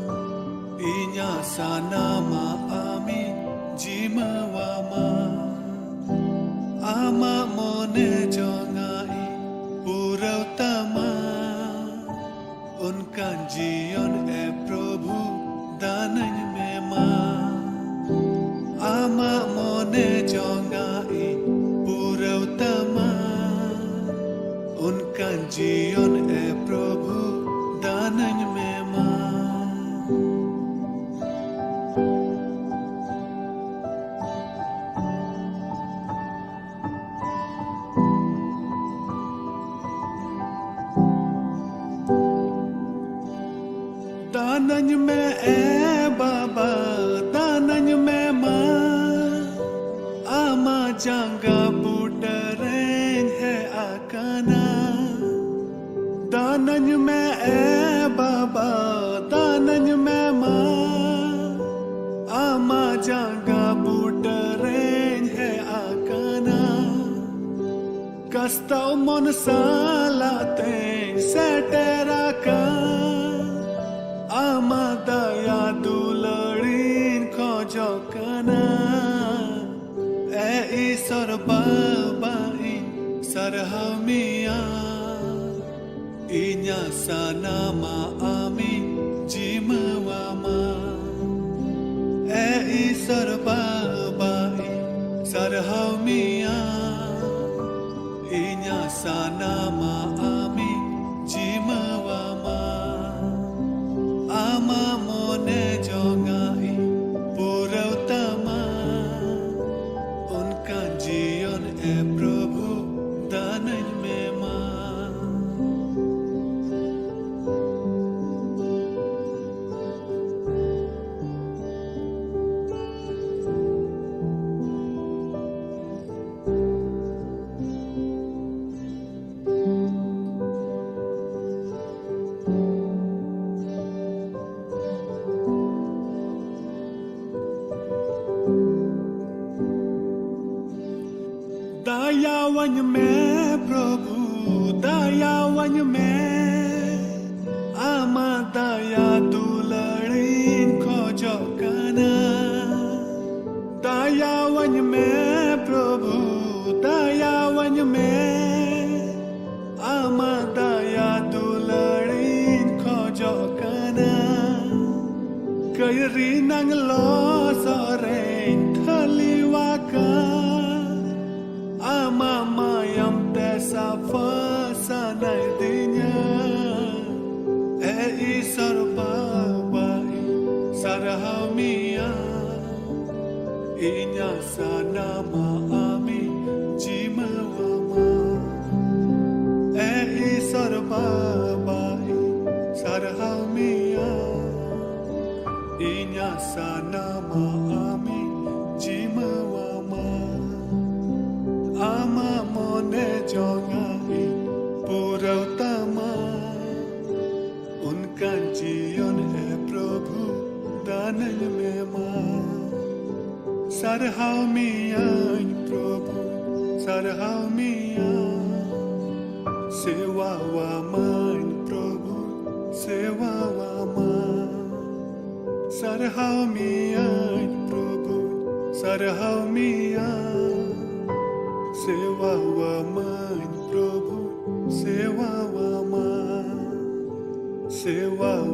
ᱤᱧᱟᱹᱜ ᱥᱟᱱᱟᱢᱟᱜ ᱟᱢᱤᱧ ᱡᱤᱢᱟᱹᱣᱟᱢᱟ᱾ ᱟᱢᱟᱜ ᱢᱚᱱᱮ ᱡᱚᱝᱟᱜ ᱤᱧ ᱯᱩᱨᱟᱹᱣ ᱛᱟᱢᱟ᱾ ᱚᱱᱠᱟᱱ ᱡᱤᱭᱚᱱ ᱮ ᱯᱨᱚᱵᱷᱩ ᱫᱟᱱᱟᱹᱧ ᱢᱮ ᱢᱟ᱾ ᱟᱢᱟᱜ ᱢᱚᱱᱮ ᱡᱚᱝᱟᱜ ᱤᱧ ᱯᱩᱨᱟᱹᱣ ᱛᱟᱢᱟ᱾ ᱚᱱᱠᱟᱱ ᱡᱤᱭᱚᱱ ᱮ ᱯᱨᱚᱵᱷᱩ ᱫᱟᱱᱟᱹᱧ ᱢᱮ ᱢᱟ᱾ ᱫᱟᱱᱟᱹᱧ ᱢᱮ ᱮ ᱵᱟᱵᱟ, ᱫᱟᱱᱟᱹᱧ ᱢᱮ ᱢᱟ, ᱟᱢᱟᱜ ᱡᱟᱸᱜᱟ ᱵᱩᱴᱟᱹ ᱨᱮᱧ ᱦᱮᱡ ᱟᱠᱟᱱᱟ᱾ ᱫᱟᱱᱟᱹᱧ ᱢᱮ ᱮ ᱵᱟᱵᱟ, ᱫᱟᱱᱟᱹᱧ ᱢᱮ ᱢᱟ, ᱟᱢᱟᱜ ᱛᱟᱣ ᱢᱚᱱ ᱥᱟᱞᱟᱜ ᱛᱮᱧ ᱥᱮᱴᱮᱨ ᱟᱠᱟᱱ, ᱟᱢᱟᱜ ᱫᱟᱭᱟ ᱫᱩᱞᱟᱹᱲᱤᱧ ᱠᱷᱚᱡᱚᱜ ᱠᱟᱱᱟ᱾ ᱮ ᱤᱥᱚᱨ ᱵᱟᱵᱟ, ᱤᱧ ᱥᱟᱨᱦᱟᱣ ᱢᱮᱭᱟ, ᱤᱧᱟᱹᱜ ᱥᱟᱱᱟᱢᱟᱜ ᱟᱢᱤᱧ ᱡᱤᱢᱟᱹᱣᱟᱢᱟ᱾ ᱮ ᱤᱥᱚᱨ ᱵᱟᱵᱟ, ᱤᱧ ᱥᱟᱨᱦᱟᱣ ᱢᱮᱭᱟ, ᱤᱧᱟᱹᱜ ᱥᱟᱱᱟᱢᱟᱜ ᱟᱢᱤᱧ ᱡᱤᱢᱟᱹᱣᱟᱢᱟ᱾ ᱟᱢᱟᱜ ᱢᱚᱱᱮ ᱡᱚᱝᱟᱜ ᱤᱧ ᱯᱩᱨᱟᱹᱣ ᱛᱟᱢᱟ, ᱚᱱᱠᱟᱱ ᱡᱤᱭᱚᱱ ᱮ ᱯᱨᱚᱵᱷᱩ ᱫᱟᱱᱟᱹᱧ ᱢᱮ ᱢᱟ᱾ ᱫᱟᱭᱟᱣᱟᱹᱧ ᱢᱮ ᱯᱨᱚᱵᱷᱩ, ᱫᱟᱭᱟᱣᱟᱹᱧ ᱢᱮ, ᱟᱢᱟᱜ ᱫᱟᱭᱟ ᱫᱩᱞᱟᱹᱲᱤᱧ ᱠᱷᱚᱡᱚᱜ ᱠᱟᱱᱟ᱾ ᱫᱟᱭᱟᱣᱟᱹᱧ ᱢᱮ ᱯᱨᱚᱵᱷᱩ, ᱫᱟᱭᱟᱣᱟᱹᱧ ᱢᱮ, ᱟᱢᱟᱜ ᱫᱟᱭᱟ ᱫᱩᱞᱟᱹᱲᱤᱧ ᱠᱷᱚᱡᱚᱜ ᱠᱟᱱᱟ᱾ ᱠᱟᱹᱭᱨᱤ ᱱᱟᱝ ᱞᱚᱥᱚᱫ ᱨᱮᱧ ᱴᱷᱟᱹᱞᱤᱣᱟᱠᱟᱱ, ᱟᱢᱟᱜ ᱢᱟᱭᱟᱢ ᱛᱮ ᱥᱟᱯᱷᱟ ᱥᱟᱱᱟᱭᱫᱤᱧᱟ᱾ ᱮ ᱤᱥᱚᱨ ᱵᱟᱵᱟ, ᱤᱧ ᱥᱟᱨᱦᱟᱣ ᱢᱮᱭᱟ, ᱤᱧᱟᱹᱜ ᱥᱟᱱᱟᱢᱟᱜ ᱟᱢᱤᱧ ᱡᱤᱢᱟᱹᱣᱟᱢᱟ᱾ ᱮ ᱤᱥᱚᱨ ᱵᱟᱵᱟ, ᱤᱧ ᱥᱟᱨᱦᱟᱣ ᱢᱮᱭᱟ, ᱤᱧᱟᱹᱜ ᱥᱟᱱᱟᱢᱟᱜ ᱟᱢᱤᱧ ᱡᱤᱢᱟᱹᱣᱟᱢᱟ᱾ ᱟᱢᱟᱜ ᱢᱚᱱᱮ ᱡᱚᱝᱟᱜ ᱤᱧ ᱯᱩᱨᱟᱹᱣ ᱛᱟᱢᱟ, ᱚᱱᱠᱟᱱ ᱡᱤᱭᱚᱱ ᱮ ᱯᱨᱚᱵᱷᱩ ᱫᱟᱱᱟᱹᱧ ᱢᱮ ᱢᱟ᱾ ᱥᱟᱨᱦᱟᱣ ᱢᱮᱭᱟᱹᱧ ᱯᱨᱚᱵᱷᱩ, ᱥᱟᱨᱦᱟᱣ ᱢᱮᱭᱟ᱾ ᱥᱮᱣᱟᱣᱟᱢᱟᱹᱧ ᱯᱨᱚᱵᱷᱩ, ᱥᱮᱣᱟᱣᱟᱢᱟᱹᱧ᱾ ᱥᱟᱨᱦᱟᱣ ᱢᱮᱭᱟᱹᱧ ᱯᱨᱚᱵᱷᱩ, ᱥᱟᱨᱦᱟᱣ ᱢᱮᱭᱟᱹᱧ᱾ ᱥᱮᱣᱟᱣᱟᱢᱟᱹᱧ ᱯᱨᱚᱵᱷᱩ, ᱥᱮᱣᱟᱣᱟᱢᱟᱹᱧ᱾ ᱥᱮᱣᱟ